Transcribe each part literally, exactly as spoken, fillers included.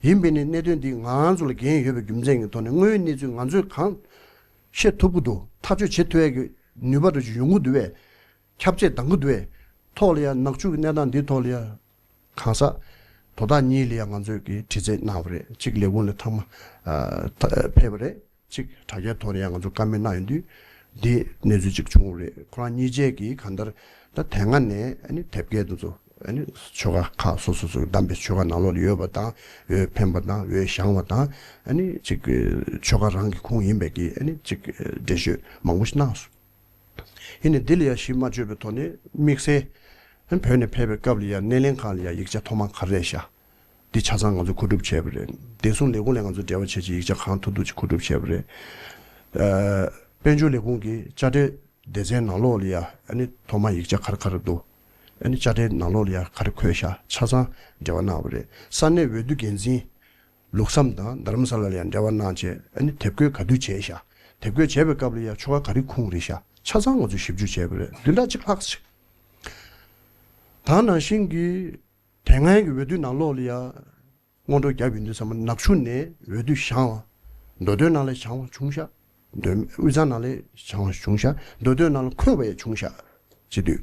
ཡིན་པས་ནི་གནད་དོན་འདི་ང་རང་ཚོ་ལ་འགན་ཡོད་པའི་རྒྱུ་མཚན་གྱི་ཐོག་ནས་དངོས་ཡོད་གནས་ཚུལ་ང་ཚོས་གང་ཤེས་ཐུབ་ཀྱི་འདུག་ཐག་གཅོད་བྱེད་ཐུབ་ཡས་ཀྱི་ནུས་པ་འདྲ་ཅིག་ཡོང་གི་འདུག་བས། ཁྱབ་ཆེ་འདང་གི་འདུག་བས། ཐོག་ལ་ཡ་ནག་ཆུ་གི་གནས་སྟངས་འདིའི་ཐོག་ལ་ཡ། གང་ཟག་དོ་བདག་གཉིས་ལ་ཡང་ང་ཚོས་ཀྱི་དྲི་རྩད་གནང་བ་རེད། གཅིག་ལས་ཁུངས་ལ་ཐག་མ་ཨ་ཐ་ཕེབས་པ་རེད། གཅིག་དྲ་རྒྱའི་ཐོག་ནས་ཡང་ང་ཚོ་བཀའ་མོལ་གནང་ཡོང་དུས་འདི་གནས་ཚུལ་གཅིག་བྱུང་བ་རེད། ཁོ་རང་གཉིས་ཆ་གིས་གང་ལྟར་ད་དེ་སྔ་ནས་ཨ་ནི་དེབ་སྐྱེལ་དེ་ཚོ་ཨ་ནི་ཆོལ་ཁ་ཁག་སོ་སོ་སོ་བདམས་པའི་ཆོལ་ཁ་ནང་ལོགས་ལ་ཡོད་པ་དང་འོས་འཕེན་པ་དང་འོས་བཞེངས་པ་དང་ཨ་ནི་གཅིག་ཆོལ་ཁ་རང་གི་ཁོངས་ཡིན་པའི་གི་ཨ་ནི་གཅིག་འགྲེལ་བརྗོད་མང་པོ་ཞིག་གནང་སོང་། ཡིན་ནའི་འདི་ལ་ཡང་གཞི་མ་བཅོལ་བའི་ཐོག་ནས་དམིགས་བསལ་བོད་ནས་ཕེབས་པའི་སྐབས་ལ་ཡང་སྣེ་ལེན་ཁང་ལ་ཡང་ཡིག་ཆ་ཐོག་མ་ག་རེ་རེད་ཤག་འདི་ཆ་ཚང་ང་ཚོས་མཁོ་སྒྲུབ་བྱས་པ་རེད། བདེ་སྲུང་ལས་ཁུངས་ལ་ང་ཚོས་འབྲེལ་བ་བྱས་བྱས་ཡིག་ཆ་གང་ཐུབ་ཐུབ་ཅིག་མཁོ་སྒྲུབ་བྱས་པ་རེད། ཨ་དཔལ་འབྱོར་ལས་ཁུངས་ཀྱི་དཔྱ་ཁྲལ་སྡེ་ཚན་ནང་ལོགས་ལ་ཡང་ཨ་ནི་ཐོག་མ་ཡིག་ཆ་ག་རེ་ག་རེ་འདུག་ཨ་ནི་དཔྱ་ཁྲལ་ནང་ལོགས་ལ་ཡང་ག་རེ་འཁོད་ཤག་ཆ་ཚང་འབྲེལ་བ་གནང་བ་རེད། ས་གནས་འོས་བསྡུ་འགན་འཛིན་ལུགས་བསམ་དང་རྡ་རམ་ས་ལ་ལ་ཡང་འབྲེལ་བ་གནང་བྱས་ཨ་ནི་དེབ་སྐྱེལ་ག་དུས་བྱས་ཤག་དེབ་སྐྱེལ་བྱས་པའི་སྐབས་ལ་ཡང་ཆོལ་ཁ་ག་རེ་ཁུངས་རེད་ཤག་ཆ་ཚང་ང་ཚོས་ཞིབ་འཇུག་བྱས་པ་རེད། བདུན་ཕྲག་གཅིག་ལྷག་ཙམ་ཞིག་ད་ནང་བཞིན་གྱི་དེ་སྔའི་གི་འོས་བསྡུ་ནང་ལོགས་ལ་ཡང་སྔོན་འགྲོ་བརྒྱབ་ཡོང་དུས་ཙམ་པ་ནག་ཆུ་ནས་འོས་བསྡུ་བཞེངས་པ། མདོ་སྟོད་ནང་ལ་བཞེངས་པ་བྱུང་ཤག་མདོ་དབུས་གཙང་ནང་ལ་བཞེངས་པ་བྱུང་ཤག་མདོ་སྟོད་ནང་ལ་འཁོད་པ་ཡང་བྱུང་ཤག་བྱེད་དུས།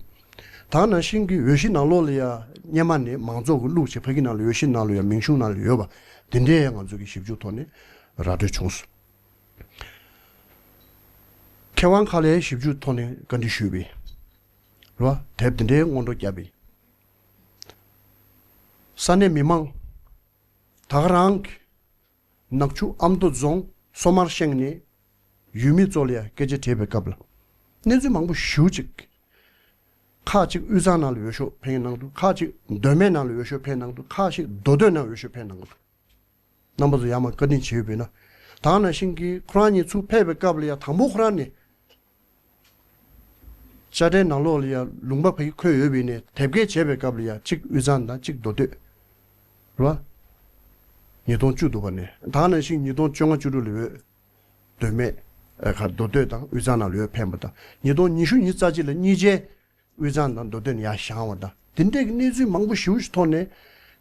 ད་ནང་བཞིན་གྱི་འོས་གཞི་ནང་ལོགས་ལ་ཡང་སྔོན་མ་ནས་མང་ཚོགས་ཀྱི་བླུགས་བྱས་ཕ་གི་ནང་ལ་འོས་གཞི་ནང་ལ་ཡང་མིང་གཞུང་ནང་ལ་ཡོད་པ་དེ་འདྲའི་ཡང་ང་ཚོ་གི་ཞིབ་འཇུག་ཐོག་ནས་ར་སྤྲོད་བྱུང་སོང་། མཁས་དབང་ཁག་ལ་ཞིབ་འཇུག་ཐོག་ནས་བཀའ་འདྲི་ཞུས་པས། རེད་བ། དེབ་དེ་འདྲའི་སྔོན་འགྲོ་བརྒྱབ་པས། ས་གནས་མི་མང་ད་ག་རང་གི་ནག་ཆུ་ཨ་མདོ་རྫོང་སོ་མར་ཤང་ནས་ཡུལ་མི་ཚོ་ལ་ཡང་སྐད་ཆ་དྲིས་པའི་སྐབས་ལ། གནས་ཚུལ་མང་པོ་ཞེ་པོ་ཅིག་ཁག་ཅིག་དབུས་གཙང་ནང་ལ་འོས་ཤོག་འཕེན་གནང་འདུག་ཁག་ཅིག་མདོ་སྨད་ནང་ལ་འོས་ཤོག་འཕེན་གནང་འདུག་ཁག་ཅིག་མདོ་སྟོད་ནང་འོས་ཤོག་འཕེན་གནང་འདུག་རྣམ་པ་ཚོ་ཡར་མར་བཀའ་དྲིན་ཆེ་ཡོད་པས་ན། ད་ནང་བཞིན་གྱི་ཁོ་རང་གཉིས་ཚུར་ཕེབས་པའི་སྐབས་ལ་ཡང་དང་པོ་ཁོ་རང་ནས། དཔྱ་ཁྲལ་ནང་ལོགས་ལ་ཡང་ལུང་པ་ཕ་གི་འཁོད་ཡོད་པས་ནས་དེབ་སྐྱེལ་བྱས་པའི་སྐབས་ལ་ཡང་གཅིག་དབུས་གཙང་དང་གཅིག་མདོ་སྟོད། རེད་བ། ཉིས་སྟོང་བཅུ་དུ་བ་ནས་ད་ནང་བཞིན་ཉིས་སྟོང་བཅོ་ལྔ་བཅུ་དྲུག་ལ་འོས། མདོ་སྨད། ཨ་ཁ་མདོ་སྟོད་དང་དབུས་གཙང་ནང་ལ་འོས་འཕེན་པ་དང་ཉིས་སྟོང་ཉི་ཤུ་ཉི་ཤུ་རྩ་གཅིག་ལ་གཉིས་ཆའི་དབུས་གཙང་དང་མདོ་སྟོད་ནས་ཡར་བཞེངས་པ་དང་དེ་འདྲས་ཀྱི་གནས་ཚུལ་མང་པོ་ཞེ་པོ་ཞིག་ཐོག་ནས་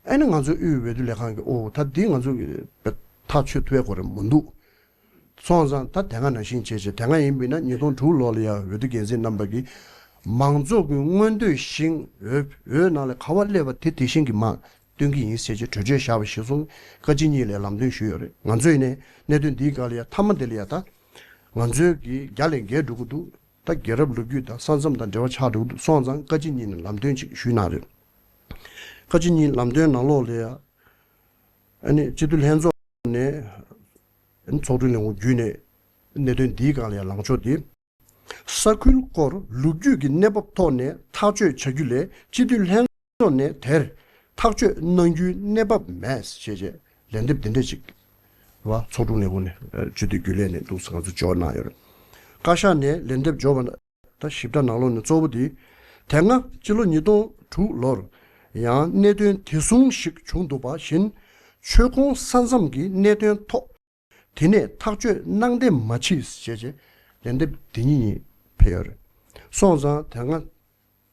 ཨ་ནི་ང་ཚོ་དབུས་འོས་བསྡུ་ལས་ཁང་གིས་ཨོ་ད་འདི་ང་ཚོ་གི་ཐག་ཆོད་ཐུབ་ཡ་གོ་རེ་མི་འདུག་སོང་ཙང་ད་དེ་སྔ་ནང་བཞིན་བྱས་བྱས་དེ་སྔ་ཡིན་པས་ན་ཉིས་སྟོང་དྲུག་ལོ་ལ་ཡང་འོས་བསྡུ་འགན་འཛིན་རྣམ་པ་གིས་མང་ཚོགས་ཀྱི་མངོན་འདོད་བཞིན་འོས་འོས་ནང་ལ་ག་བ་སླེབས་པ་དེ་དེ་བཞིན་གྱི་མ་སྟོན་གྱི་ཡིན་ཟེར་བྱས་གྲོས་ཆོད་བཞག་པ་གཞིར་བཟུང་བཀའ་སྤྱི་གཉིས་ལ་ལམ་སྟོན་ཞུས་ཡོད་རེད། ང་ཚོས་ནས་གནད་དོན་འདིའི་སྒང་ལ་ཡང་མཐའ་མ་དེ་ལ་ཡང་ད་ང་ཚོའི་གི་རྒྱ་ལས་འགལ་འགྲོ་གི་འདུག་ད་རྒྱལ་རབས་ལོ་རྒྱུས་དང་ས་མཚམས་དང་འབྲེལ་བ་ཆགས་འགྲོ་གི་འདུག་སོང་ཙང་བཀའ་སྤྱི་གཉིས་ནས་ལམ་སྟོན་ཅིག་ཞུས་གནང་རེད། བཀའ་སྤྱི་གཉིས་ལམ་སྟོན་ནང་ལོགས་ལ་ཡང་ཨ་ནི་སྤྱི་འཐུས་ལྷན་ཚོགས་ནས་ཚོགས་དྲུང་ལས་ཁུངས་བརྒྱུད་ནས་གནད་དོན་འདིའི་སྒང་ལ་ཡང་ལངས་ཕྱོགས་འདི། ས་ཁུལ་སྐོར་ལོ་རྒྱུས་ཀྱི་གནས་བབ་ཐོག་ནས་ཐག་གཅོད་བྱ་རྒྱུ་ལས་སྤྱི་འཐུས་ལྷན་ཚོགས་ནས་དེར་ཐག་གཅོད་གནང་རྒྱུའི་གནས་བབ་མེད་ཞེས་བྱས་ལན་འདེབས་འདི་འདྲ་ཅིག་བ་ཚོགས་དྲུང་ལས་ཁུངས་ནས་སྤྱི་འཐུས་རྒྱུན་ལས་ནས་འདུག་ང་ཚོ་འབྱོར་གནང་ཡོད་རེད། བཀའ་ཤག་ནས་ལན་འདེབས་འབྱོར་བ་ད་ཞིབ་ཕྲ་ནང་ལོགས་ནས་གཙོ་བོ་དེ་དེ་སྔ་སྤྱི་ལོ་ཉིས་སྟོང་དྲུག་ལོར་ཡང་གནད་དོན་དེ་བཟུང་ཞིག་བྱུང་འདུག་པ་བཞིན་ཆོལ་ཁོངས་ས་མཚམས་ཀྱི་གནད་དོན་ཐོག་དེ་ནས་ཐག་གཅོད་གནང་བདེ་མ་མཆིས་ཞེས་བྱས་ལན་འདེབས་དེ་ཉིད་ཉིད་ཕེབས་ཡོད་རེད། སོང་ཙང་དེ་སྔ་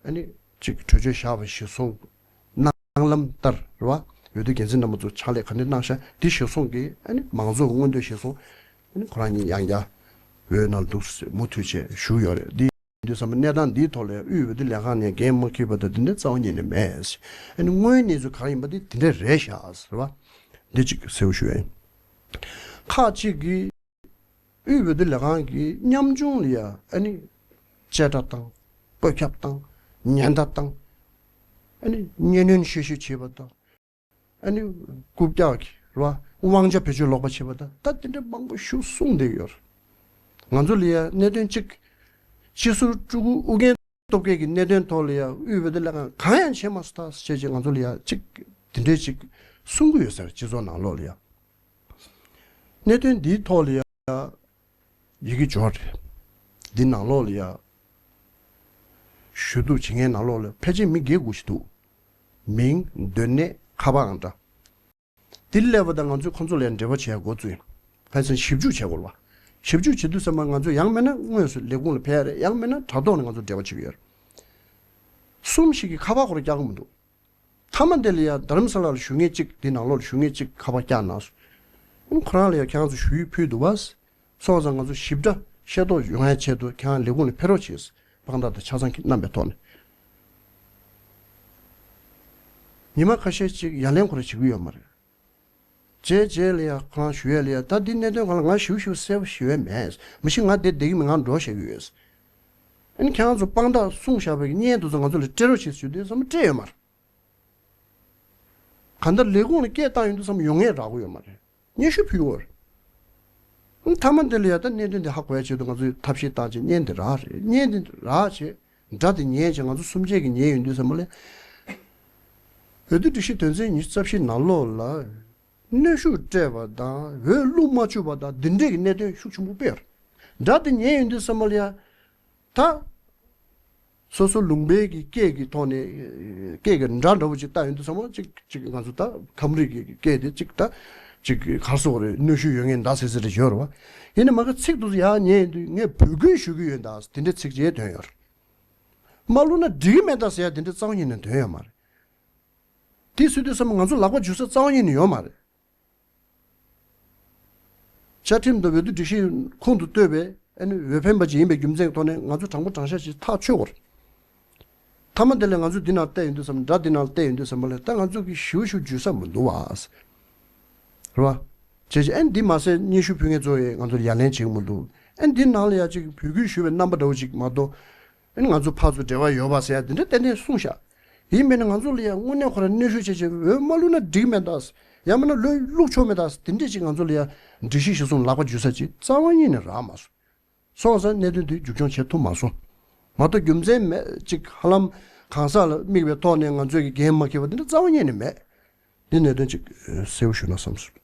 ཨ་ནི་གཅིག་གྲོས་ཆོད་བཞག་པ་གཞིར་བཟུང་གནང་ལམ་ལྟར་རེད་བ། འོས་བསྡུ་འགན་འཛིན་རྣམ་པ་ཚོ་ཕྱག་ལས་ག་འདྲ་གནང་ཤག་དེ་གཞིར་བཟུང་གིས་ཨ་ནི་མང་ཚོགས་ཀྱི་མངོན་འདོད་གཞིར་བཟུང་ཨ་ནི་ཁོ་རང་ཉིད་ཡང་བསྐྱར་འོས་ནང་འདུག་མུ་མཐུད་བྱས་ཞུགས་ཡོད་རེད། འདི་དུས་ཙམ་པ་གནས་སྟངས་འདིའི་ཐོག་ལ་དབུས་འོས་བསྡུ་ལས་ཁང་ནས་འགན་མ་འཁྱེར་བ་དང་འདི་འདྲ་རྩ་བ་ཉིད་ནས་མེད། ཨ་ནི་དངོས་ཡོད་གནས་ཚུལ་གང་ཡིན་པ་དེ་དེ་འདྲ་རེད་ཤག་ཟེར་བ། འདི་གཅིག་གསལ་པོ་ཞུ་ཡ་ཡིན། ཁག་ཅིག་གིས་དབུས་འོས་བསྡུ་ལས་ཁང་གི་ཉམ་ཆུང་ལ་ཡ་ཨ་ནི་བཅད་ཁྲ་བཏང་། བཀོད་ཁྱབ་བཏང་། ཉེན་བརྡ་བཏང་། ཨ་ནི་གཉེན་གནོན་ཤོད་ཤོད་བྱེད་པ་དང་། ཨ་ནི་རྐུབ་བཀྱག་གི་རེད་བ། དབང་ཆ་བེད་སྤྱོད་ལོག་པ་བྱེད་པ་དང་ད་དེ་འདྲ་མང་པོ་ཞིག་གསུངས་བསྡད་ཡོད་རེད། ང་ཚོ་ལ་ཡ་གནད་དོན་གཅིག་སྤྱི་ཟུར་ཕྲུ་གུ་ཨུ་རྒྱན་སྟོབས་རྒྱལ་གྱི་གནད་དོན་ཐོག་ལ་ཡ་དབུས་འོས་བསྡུ་ལས་ཁང་གང་ཡང་བྱེད་མ་སོང་ད་བྱས་རྗེས་ང་ཚོ་ལ་ཡ་གཅིག་དེ་འདྲས་གཅིག་གསུང་གི་ཡོད་ཟེར་སྤྱི་ཚོགས་ནང་ལོགས་ལ་ཡ། གནད་དོན་འདིའི་ཐོག་ལ་ཡ་ཡི་གེ་འབྱོར་རེད། འདི་ནང་ལོགས་ལ་ཡ་ཞུ་གཏུག་བྱེད་མཁན་ནང་ལོགས་ལ་ཕལ་ཆེར་མི་བརྒྱད་དགུ་ཞིག་འདུག་མིང་། སྡོད་གནས། ཁ་པར་ཨང་གྲངས། དེ་སླེབས་པ་དང་ང་ཚོས་ཁོང་ཚོ་ལ་འབྲེལ་བ་བྱས་འགོ་བཙུགས་ཡིན། ཕན་ཚུན་ཞིབ་འཇུག་བྱེད་དགོས་པ། ཞིབ་འཇུག་བྱེད་དུས་ཙམ་པ་ང་ཚོས་ཡང་མིན་ན་དངོས་སུ་ལས་ཁུངས་ལ་ཕེབས་ཡ་རེད། ཡང་མིན་ན་དྲ་ཐོག་ནས་ང་ཚོ་འབྲེལ་བ་བྱེད་ཀྱི་ཡོད་རེད། གསུམ་ཞིག་གིས་ཁ་པར་ཁོ་རང་རྒྱག་གི་མི་འདུག་མཐའ་མ་དེ་ལ་ཡ་དྷ་རམ་ས་ལ་ལ་བཞུགས་མཁན་གཅིག་དེ་ནང་ལོགས་ལ་བཞུགས་མཁན་གཅིག་ཁ་པར་བཀྱག་གནང་སོང་། ཁོ་རང་ལ་ཡ་ཁྱེད་རང་ཚོ་ཞུ་ཡིག་ཕུལ་འདུག་བ། སོང་ཙང་ང་ཚོ་ཞིབ་ཕྲ་ཤེས་རྟོགས་ཡོང་ཡ་ཆེད་དུ་ཁྱེད་རང་ལས་ཁུངས་ལ་ཕེབས་རོགས་བྱེད། དཔང་རྟགས་དང་ཆ་ཚང་གི་རྣམ་པའི་ཐོག་ནས། ཉི་མ་ཁ་ཤས་ཅིག་ཡ་ལན་ཁོ་རང་བྱེད་ཀྱི་ཡོད་མ་རེད། རྗེས་རྗེས་ལ་ཡ་ཁོ་རང་ཞུ་ཡ་ལ་ཡ་ད་འདི་གནད་དོན་སྒང་ལ་ང་ཞིབ་ཞིབ་གསལ་པོ་ཞུ་ཡ་མེད། མི་ཤི་ང་དེ་བསྡད་ཀྱི་མི་ང་འགྲོ་བཤད་ཀྱི་ཡོད། ཨ་ནི་ཁྱེད་རང་ཚོ་དཔང་རྟགས་གསུངས་བཞག་པའི་བརྙན་དུ་ཚོ་ང་ཚོ་ལ་སྤྲད་རོགས་བྱེད་ཞུ་དུས་ཙམ་སྤྲད་ཡོད་མ་རེད། གང་ལྟར་ལས་ཁུངས་ལ་སྐད་བཏང་ཡོང་དུས་ཙམ་ཡོང་ངེས་རག་གི་ཡོད་མ་རེད། སྙན་ཞུ་ཕུལ་བར། མཐའ་མ་དེ་ལ་ཡ་ད་གནད་དོན་དེ་ཧ་གོ་ཡ་ཆེད་དུ་ང་ཚོས་ཐབས་ཤེས་བཏང་བྱས་བརྙན་དེ་རག་རེད། བརྙན་དེ་རག་བྱས་སྒྲ་དེ་ཉན་བྱས་ང་ཚོ་གསུམ་བརྒྱད་ཀྱི་ཉན་ཡོང་དུས་ཙམ་པ་ལས། འོས་བསྡུ་སྒྲིག་གཞི་དོན་ཚན་ཉི་ཤུ་རྩ་བཞི་ནང་ལོགས་ལ་གནོན་ཤུགས་སྤྲད་པ་དང་འོས་བླུགས་མ་བཅུག་པ་དང་འདི་འདྲས་ཀྱི་གནད་དོན་ཤུགས་ཆེན་པོ་སྤེལ་བར། སྒྲ་དེ་ཉན་ཡོང་དུས་ཙམ་པ་ལ་ཡ། ད། སོ་སོ་ལུང་པའི་གི་སྐད་ཀྱི་ཐོག་ནས་སྐད་ཀྱི་སྒྲ་འདྲ་བོ་ཅིག་བཏགས་ཡོང་དུས་ཙམ་པ་ཅིག་ཅིག་ང་ཚོ་ད་ཁམས་རིགས་ཀྱི་སྐད་དེ་ཅིག་ད་ཅིག་ག་རེ་ཟེར་དགོས་རེད། གནོན་ཤུགས་ཡོད་ངེས་འདུག་ཟེར་ཟེར་རེ་ཡོད་རེད་བ། ཡིན་ནའི་མ་གི་ཚིག་དེ་ཚོ་ཡར་ཉན་ཡོང་དུས་ངས་འབོད་སྐུལ་ཞུ་གི་ཡོད་འདུག་དེ་འདྲའི་ཚིག་ཅིག་ཐོན་ཡོད་རེད། མ་བླུགས་ན་འགྲིག་གི་མེད་འདུག་ཟེར་ཡ་དེ་འདྲ་རྩ་བ་ཉིད་ནས་ཐོན་ཡོད་མ་རེད། དེ་ཟེར་དུས་ཙམ་པ་ང་ཚོ་ལག་པ་འཇུ་ས་རྩ་བ་ཉིད་ནས་ཡོད་མ་རེད། བཅའ་ཁྲིམས་དང་འོས་བསྡུ་སྒྲིག་གཞི་ཁོང་དུ་གཏོགས་པའི་ཨ་ནི་འོས་འཕེན་པ་ཅིག་ཡིན་པའི་རྒྱུ་མཚན་གྱི་ཐོག་ནས་ང་ཚོ་དྲང་པོ་དྲང་བཞག་ཅིག་ཐག་ཆོད་དགོས་རེད། མཐའ་མ་དེ་ལ་ང་ཚོ་འདི་ནང་བལྟས་ཡོང་དུས་ཙམ་སྒྲ་འདི་ནང་བལྟས་ཡོང་དུས་ཙམ་པ་ལ་ད་ང་ཚོ་གི་ཞུ་ཞུ་འཇུ་ས་མི་འདུག་བ། རེད་བ། བྱས་ཙང་ཨ་ནི་འདི་མ་ཟད་སྙན་ཞུ་ཕུལ་མཁན་ཚོ་ཡིས་ང་ཚོར་ཡ་ལན་བྱེད་ཀྱི་མི་འདུག་ཨ་ནི་འདི་ནང་ལ་ཡ་ཅིག་འབོད་སྐུལ་ཞུ་བའི་རྣམ་པ་འདྲ་བོ་ཅིག་མ་གཏོགས། ཨ་ནི་ང་ཚོ་ཕར་ཚུར་འབྲེལ་བ་ཡོད་པ་ཟེར་ཡ་དེ་འདྲ་ཏན་ཏན་གསུངས་ཤག་ཡིན་མིན་ན་ང་ཚོ་ལ་ཡ་དངོས་གནས་ཁོ་རང་གནོན་ཤུགས་བྱས་བྱས་འོས་མ་བླུགས་ན་འགྲིག་མེད་འདུག་ཡང་མིན་ན་ལོས་བླུགས་ཆོག་མེད་འདུག་དེ་འདྲས་ཅིག་ང་ཚོ་ལ་ཡ་སྒྲིག་གཞི་གཞིར་བཟུང་ལག་པ་འཇུ་ས་ཅིག་རྩ་བ་ཉིད་ནས་རག་མ་སོང་། སོང་ཙང་གནད་དོན་དེ་མཇུག་སྐྱོང་བྱེད་ཐུབ་མ་སོང་། མ་གཏོགས་རྒྱུ་མཚན་མེད་ཅིག་ཧ་ལམ་གང་ཟག་ལ་དམིགས་པའི་ཐོག་ནས་ང་ཚོས་ཀྱི་འགན་མ་འཁྱེར་བ་དེ་འདྲ་རྩ་བ་ཉིད་ནས་མེད། འདི་གནད་དོན་གཅིག་གསལ་པོ་ཞུ་ན་བསམ་སོང་།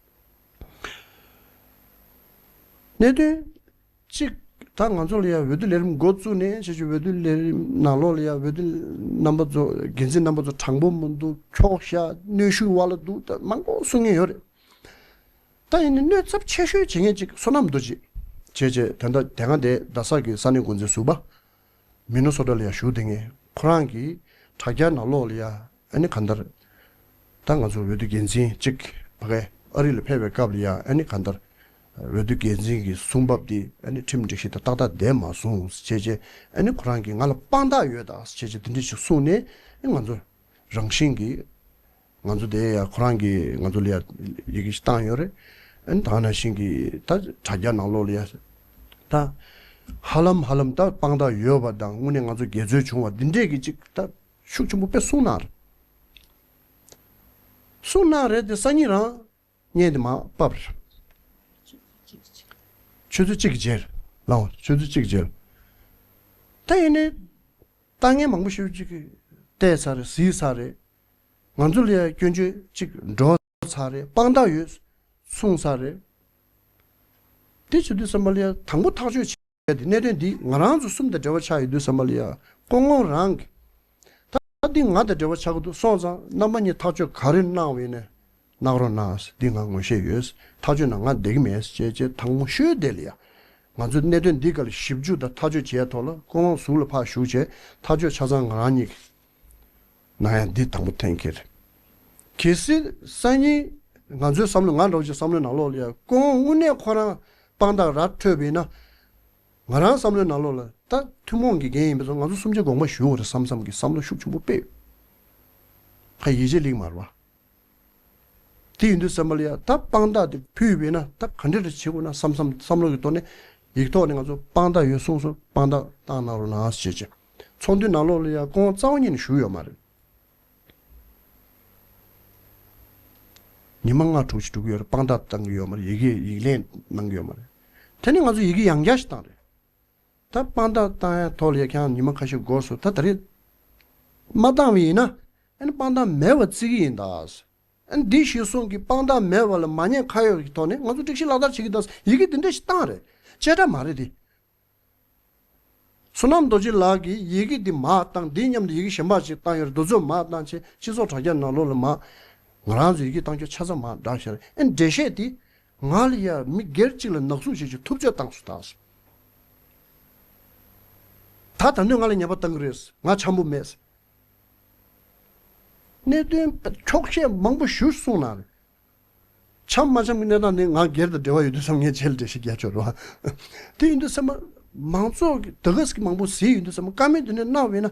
གནད་དོན་གཅིག་ད་ང་ཚོ་ལ་ཡང་འོས་བསྡུ་ལས་རིམ་འགོ་བཙུགས་ནས་བྱས་ཀྱི་འོས་བསྡུ་ལས་རིམ་ནང་ལོགས་ལ་ཡང་འོས་བསྡུ་རྣམ་པ་ཚོ་འགན་འཛིན་རྣམ་པ་ཚོ་དྲང་པོ་མི་འདུག་འཁྱོག་བཤད་གནོན་ཤུགས་བ་ལ་འདུག་ད་མང་པོ་གསུང་མཁན་ཡོད་རེད། ད་ཡིན་ནའི་གནོད་ཚབས་ཆེ་ཤོས་བྱེད་མཁན་གཅིག་བསོད་ནམས་རྡོ་རྗེ། བྱས་རྗེས་དེ་འདྲ་དེ་སྔ་དེ་རྡ་ས་གི་ས་གནས་འགོ་འཛིན་ཟུར་པ། མི་ནི་སོ་ཊ་ལ་ཡང་བཞུགས་བསྡད་མཁན་ཁོ་རང་གིས་དྲ་རྒྱ་ནང་ལོགས་ལ་ཡང་ཨ་ནི་གང་ལྟར། ད་ང་ཚོ་འོས་བསྡུ་འགན་འཛིན་གཅིག་ཕ་གའི་ཨ་རི་ལ་ཕེབས་པའི་སྐབས་ལ་ཡང་ཨ་ནི་གང་ལྟར། འོས་བསྡུ་འགན་འཛིན་གྱི་གསུང་བབ་འདི་ཨ་ནི་ཁྲིམས་སྒྲིག་གཞི་དང་ཏག་ཏག་ལྡན་མ་སོང་བྱས་རྗེས་ཨ་ནི་ཁོ་རང་གིས་ང་ལ་དཔང་རྟགས་ཡོད་ད་བྱས་རྗེས་དེ་འདྲ་ཞིག་གསུངས་ནས་ཨ་ང་ཚོ་རང་བཞིན་གྱིས། ང་ཚོ་དེ་ཡ་ཁོ་རང་གིས་ང་ཚོ་ལ་ཡ་ཡི་གེ་ཞིག་བཏང་ཡོད་རེད། ཨ་ནི་ད་ག་ནང་བཞིན་གྱི་ད་དྲ་རྒྱ་ནང་ལོགས་ལ་ཡ། ད་ཧ་ལམ་ཧ་ལམ་ད་དཔང་རྟགས་ཡོད་པ་དང་དངོས་གནས་ང་ཚོ་དགེ་ཚོས་བྱུང་བ་འདི་འདྲས་ཀྱི་ཅིག་ད་ཤུགས་ཆེན་པོ་དཔེ་གསུངས་གནང་རེད། གསུངས་གནང་རེད་དེ་སང་ཉིན་རང་བརྙན་དེ་མར་ཕབ་རེད། ཆུ་ཚོད་གཅིག་གི་རྗེས་ལ་ཆུ་ཚོད་གཅིག་གི་རྗེས་ལ། ད་ཡིན་ནའི། ལྟ་མཁན་མང་པོ་ཞིག་ཅིག་གིས་བལྟས་ཚར་རེད་གཟིགས་ཚར་རེད། ང་ཚོ་ལ་ཡང་སྐྱོན་བརྗོད་ཅིག་འགྲོ་ཚར་རེད། དཔང་རྟགས་ཡོད་གསུངས་ཚར་རེད། དེ་བྱེད་དུས་ཙམ་པ་ལ་ཡང་དང་པོ་ཐག་གཅོད་བྱས་ཏེ་གནད་དོན་འདི་ང་རང་ཚོ་གསུམ་དང་འབྲེལ་བ་ཆགས་ཡོད་དུས་ཙམ་པ་ལ་ཡང་སྐུ་ངོ་རང་གིས་ད་འདི་ང་དང་འབྲེལ་བ་ཆགས་ཀྱི་འདུག་སོང་ཙང་རྣམ་པ་གཉིས་ཐག་གཅོད་ག་རེ་གནང་བ་ཡིན་ནའི། གནང་རོགས་གནང་། འདི་ང་ངོ་ཤེས་ཡོད། ཐག་གཅོད་གནང་། ང་བསྡད་ཀྱི་མེད་ཅེས་ཅེས་དང་པོ་ཤོད་བསྡད་ལ་ཡ། ང་ཚོས་གནད་དོན་འདི་སྒང་ལ་ཞིབ་འཇུག་དང་ཐག་གཅོད་བྱས་ཐོག་ལ་སྐུ་ངོ་ཟུར་ལ་ཕར་ཞུགས་བྱས་ཐག་གཅོད་ཆ་ཚང་ང་རང་ཉིད་ཀྱིས་གནང་ཡ་འདི་དང་པོ་གཏན་འཁེལ་རེད། གལ་སྲིད་སང་ཉིན་ང་ཚོའི་བསམ་བློ་ང་འདྲ་བོ་ཅིག་བསམ་བློའི་ནང་ལོགས་ལ་ཡ་སྐུ་ངོ་དངོས་གནས་ཁོ་རང་དཔང་རྟགས་ར་འཕྲོད་པ་ཡིན་ན། ང་རང་བསམ་བློའི་ནང་ལོགས་ལ་ད་ཐུན་མོང་གི་འགན་ཡིན་པ་ཚོ་ང་ཚོ་གསུམ་ཆ་དགོངས་པ་ཞུ་དགོས་རེད་བསམ་བསམ་གྱི་བསམ་བློ་ཤུགས་ཆེན་པོ་སྤེལ་ཡོད། ཁ་ཡིད་ཆེས་ལེགས་མ་རེད་བ། དེ་ཡིན་དུས་ཙམ་པ་ལ་ཡ་ད་དཔང་རྟགས་དེ་ཕུལ་བས་ན་ད་ག་འདྲ་རེ་བྱེད་དགོས་ན་བསམ་བསམ་བསམ་བློ་གི་ཐོག་ནས་ཡིག་ཐོག་ནས་ང་ཚོ་དཔང་རྟགས་ཡོད་གསུངས་སོང་། དཔང་རྟགས་བཏང་གནང་རོགས་གནང་ཞེས་བྱས། ཚོགས་འདུའི་ནང་ལོགས་ལ་ཡ་སྐུ་ངོ་རྩ་བ་ཉིད་ནས་ཞུགས་ཡོད་མ་རེད། ཉི་མ་ལྔ་དྲུག་ཅིག་འགྲོ་གི་ཡོད་རེད། དཔང་རྟགས་བཏང་གི་ཡོད་མ་རེད། ཡི་གེ་ཡིག་ལན་གནང་གི་ཡོད་མ་རེད། དེ་ནས་ང་ཚོ་ཡི་གེ་ཡང་བསྐྱར་ཞིག་བཏང་རེད། ད་དཔང་རྟགས་བཏང་ཡ་ཐོག་ལ་ཡ་ཁྱེད་རང་ཉི་མ་ཁ་ཤས་འགོར་སོང་། ད་ད་རེས་མ་བཏང་བ་ཡིན་ན་ཨ་ནི་དཔང་རྟགས་མེད་པ་བརྩི་གི་ཡིན་ད། ཨ་ནི་འདི་གཞིར་བཟུང་གི་དཔང་རྟགས་མེད་པ་ལ་མ་ཉེས་ཁ་གཡོགས་ཀྱི་ཐོག་ནས་ང་ཚོ་སྒྲིག་གཞི་ལག་བསྟར་བྱེད་ཀྱི་ད་ཡི་གེ་འདི་འདྲ་ཞིག་བཏང་རེད། བྱེ་བྲག་མ་རེད་དེ། བསོད་ནམས་རྡོ་རྗེ་ལགས་ཀྱིས་ཡི་གེ་འདི་མར་བཏང་། འདིའི་མཉམ་དུ་ཡི་གེ་གཞན་པ་ཞིག་བཏང་ཡོད་རེད། འདི་ཚོ་མར་བཏང་བྱས་སྤྱི་ཚོགས་དྲ་རྒྱ་ནང་ལོགས་ལ་མར་ང་རང་ཚོ་ཡི་གེ་བཏང་རྒྱུ་ཆ་ཚང་མར་བསྒྲགས་བཞག་རེད། ཨ་ནི་འགྲེལ་བཤད་འདི་ང་ལ་ཡ་མི་སྒེར་གཅིག་ལ་ནག་བསུབ་བྱེད་རྒྱུ་ཐུབ་ཚོད་བཏང་སོང་ད། ད་ད་དུང་ང་ལ་ཉེས་པ་བཏང་གི་རེད། ང་འཆམ་པོ་མེད། གནད་དོན་འཁྱོག་བཤད་མང་པོ་ཞུ་གསུངས་གནང་རེད། འཆམ་མ་འཆམ་གྱི་གནས་སྟངས་དེ་ང་སྒེར་དང་འབྲེལ་བ་ཡོད་དུས་ཙམ་ངས་རྗེས་ལ་འགྲེལ་བཤད་རྒྱག་ཆོག་རེད་བ། དེ་ཡིན་དུས་ཚང་མ་མང་ཚོགས་ཀྱི་དེ་ག་ཟིག་མང་པོ་གཟིགས་ཡོད་དུས་ཚང་མ་བཀའ་མོལ་དེ་འདྲ་གནང་བས་ན།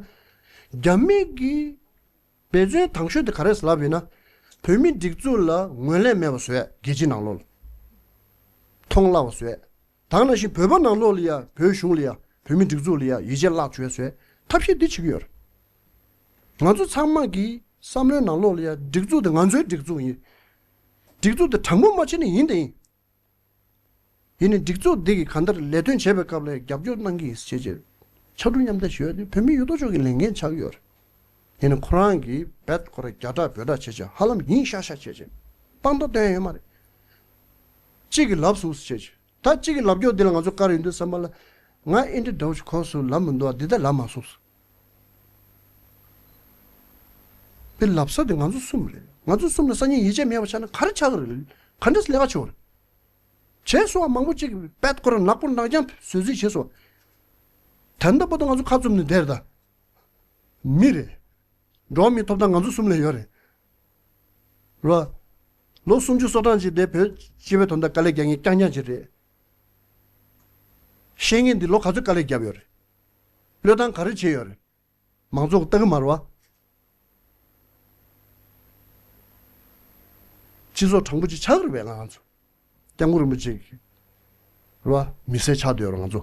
རྒྱ་མི་གི་འབད་བརྩོན་དང་ཤོས་དེ་ག་རེ་ལབ་ཡིན་ན། བོད་མི་སྒྲིག་འཛུགས་ལ་ངོས་ལེན་མེད་པ་བཟོས། རྒྱལ་སྤྱིའི་ནང་ལོགས་ལ། མཐོང་སླ་བ་བཟོས། ད་ག་ནང་བཞིན་བོད་པ་ནང་ལོགས་ལ་ཡ། བོད་གཞུང་ལ་ཡ། བོད་མི་སྒྲིག་འཛུགས་ལ་ཡ་ཡིད་ཆེས་བརླག་བཅུག་བཟོས། ཐབས་ཤེས་འདི་བྱེད་ཀྱི་ཡོད་རེད། ང་ཚོ་ཚང་མ་གིས་བསམ་བློའི་ནང་ལོགས་ལ་ཡ། སྒྲིག་འཛུགས་དེ་ང་ཚོའི་སྒྲིག་འཛུགས་ཡིན། སྒྲིག་འཛུགས་དེ་དྲང་པོ་མ་བྱས་ན་ཡིན་དེ་ཡིན། ཡིན་ནའི་སྒྲིག་འཛུགས་འདི་གིས་གང་ལྟར་ལས་དོན་བྱེད་པའི་སྐབས་ལ་རྒྱབ་སྐྱོར་གནང་གི་ཡིན་ཟེར་བྱས། ཕྱར་གྲུ་མཉམ་འདེགས་ཞུ་ཡ་དེ་བོད་མི་ཡོད་དོ་ཅོག་གི་ལས་འགན་ཆགས་ཀྱི་ཡོད་རེད། ཡིན་ནའི་ཁོ་རང་གིས་རྦད་ཁོ་རང་རྒྱ་གྲགས་བོད་གྲགས་བྱས་བྱས། ཧ་ལམ་ཡིན་ཤག་ཤག་བྱས་བྱས། དཔང་རྟགས་སྟོན་ཡ་ཡོད་མ་རེད། གཅིག་གིས་ལབ་སོང་ཟེར་བྱས་བྱས། ད་གཅིག་གིས་ལབ་རྒྱུ་འདི་ལ་ང་ཚོ་བཀར་ཡོང་དུས་ཙམ་པ་ལ། ང་ཨེ་འདྲ་འདྲ་བོ་ཞིག་གོ་སོང་ལབ་མི་འདུག་ཨ། འདི་ལྟར་ལབ་མ་སོང་ཟེར། དེ་ལབ་ས་དེ་ང་ཚོ་གསུམ་རེད། ང་ཚོ་གསུམ་ལ་སང་ཉིན་ཡིད་ཆེས་མེད་པ་ཆགས་ན་ག་རེ་ཆགས་ཀྱི་རེད། ག་འདྲས་ལས་ཀ་བྱེད་དགོས་རེད། བྱས་སོང་བ། མང་པོ་ཅིག་རྦད་ཁོ་རང་ནག་པོ་ནག་རྐྱང་བཟོས་རྩིས་བྱས་སོང་བ། ད་ལྟ་བར་དུ་ང་ཚོ་ཁ་བཙུམ་ནས་བསྡད་རེད་ད། མི་རེད། འགྲོ་བ་མིའི་ཐོབ་ཐང་ང་ཚོ་གསུམ་ལ་ཡོད་རེད། རེད་བ། ལོ་སུམ་ཅུ་སོ་གྲངས་ཅིག་དེ་བོད་སྤྱི་པའི་དོན་དག་དཀའ་ལས་རྒྱག་མཁན་རྐྱང་རྐྱང་ཅིག་རེད། བཤད་མཁན་འདི་ལོ་ག་ཚོད་དཀའ་ལས་བརྒྱབ་ཡོད་རེད། བློས་བཏང་ག་རེ་བྱས་ཡོད་རེད། མང་ཚོགས་ལྟ་གི་མ་རེད་བ། སྤྱི་ཚོགས་དྲང་པོ་ཅིག་ཆགས་ཀྱི་རེད་པས་ང་ཚོ། སྐྱབས་མགོན་རིན་པོ་ཆེ་གི་རེད་བ། མི་སེར་ཆགས་བསྡད་ཡོད་རེད་ང་ཚོ།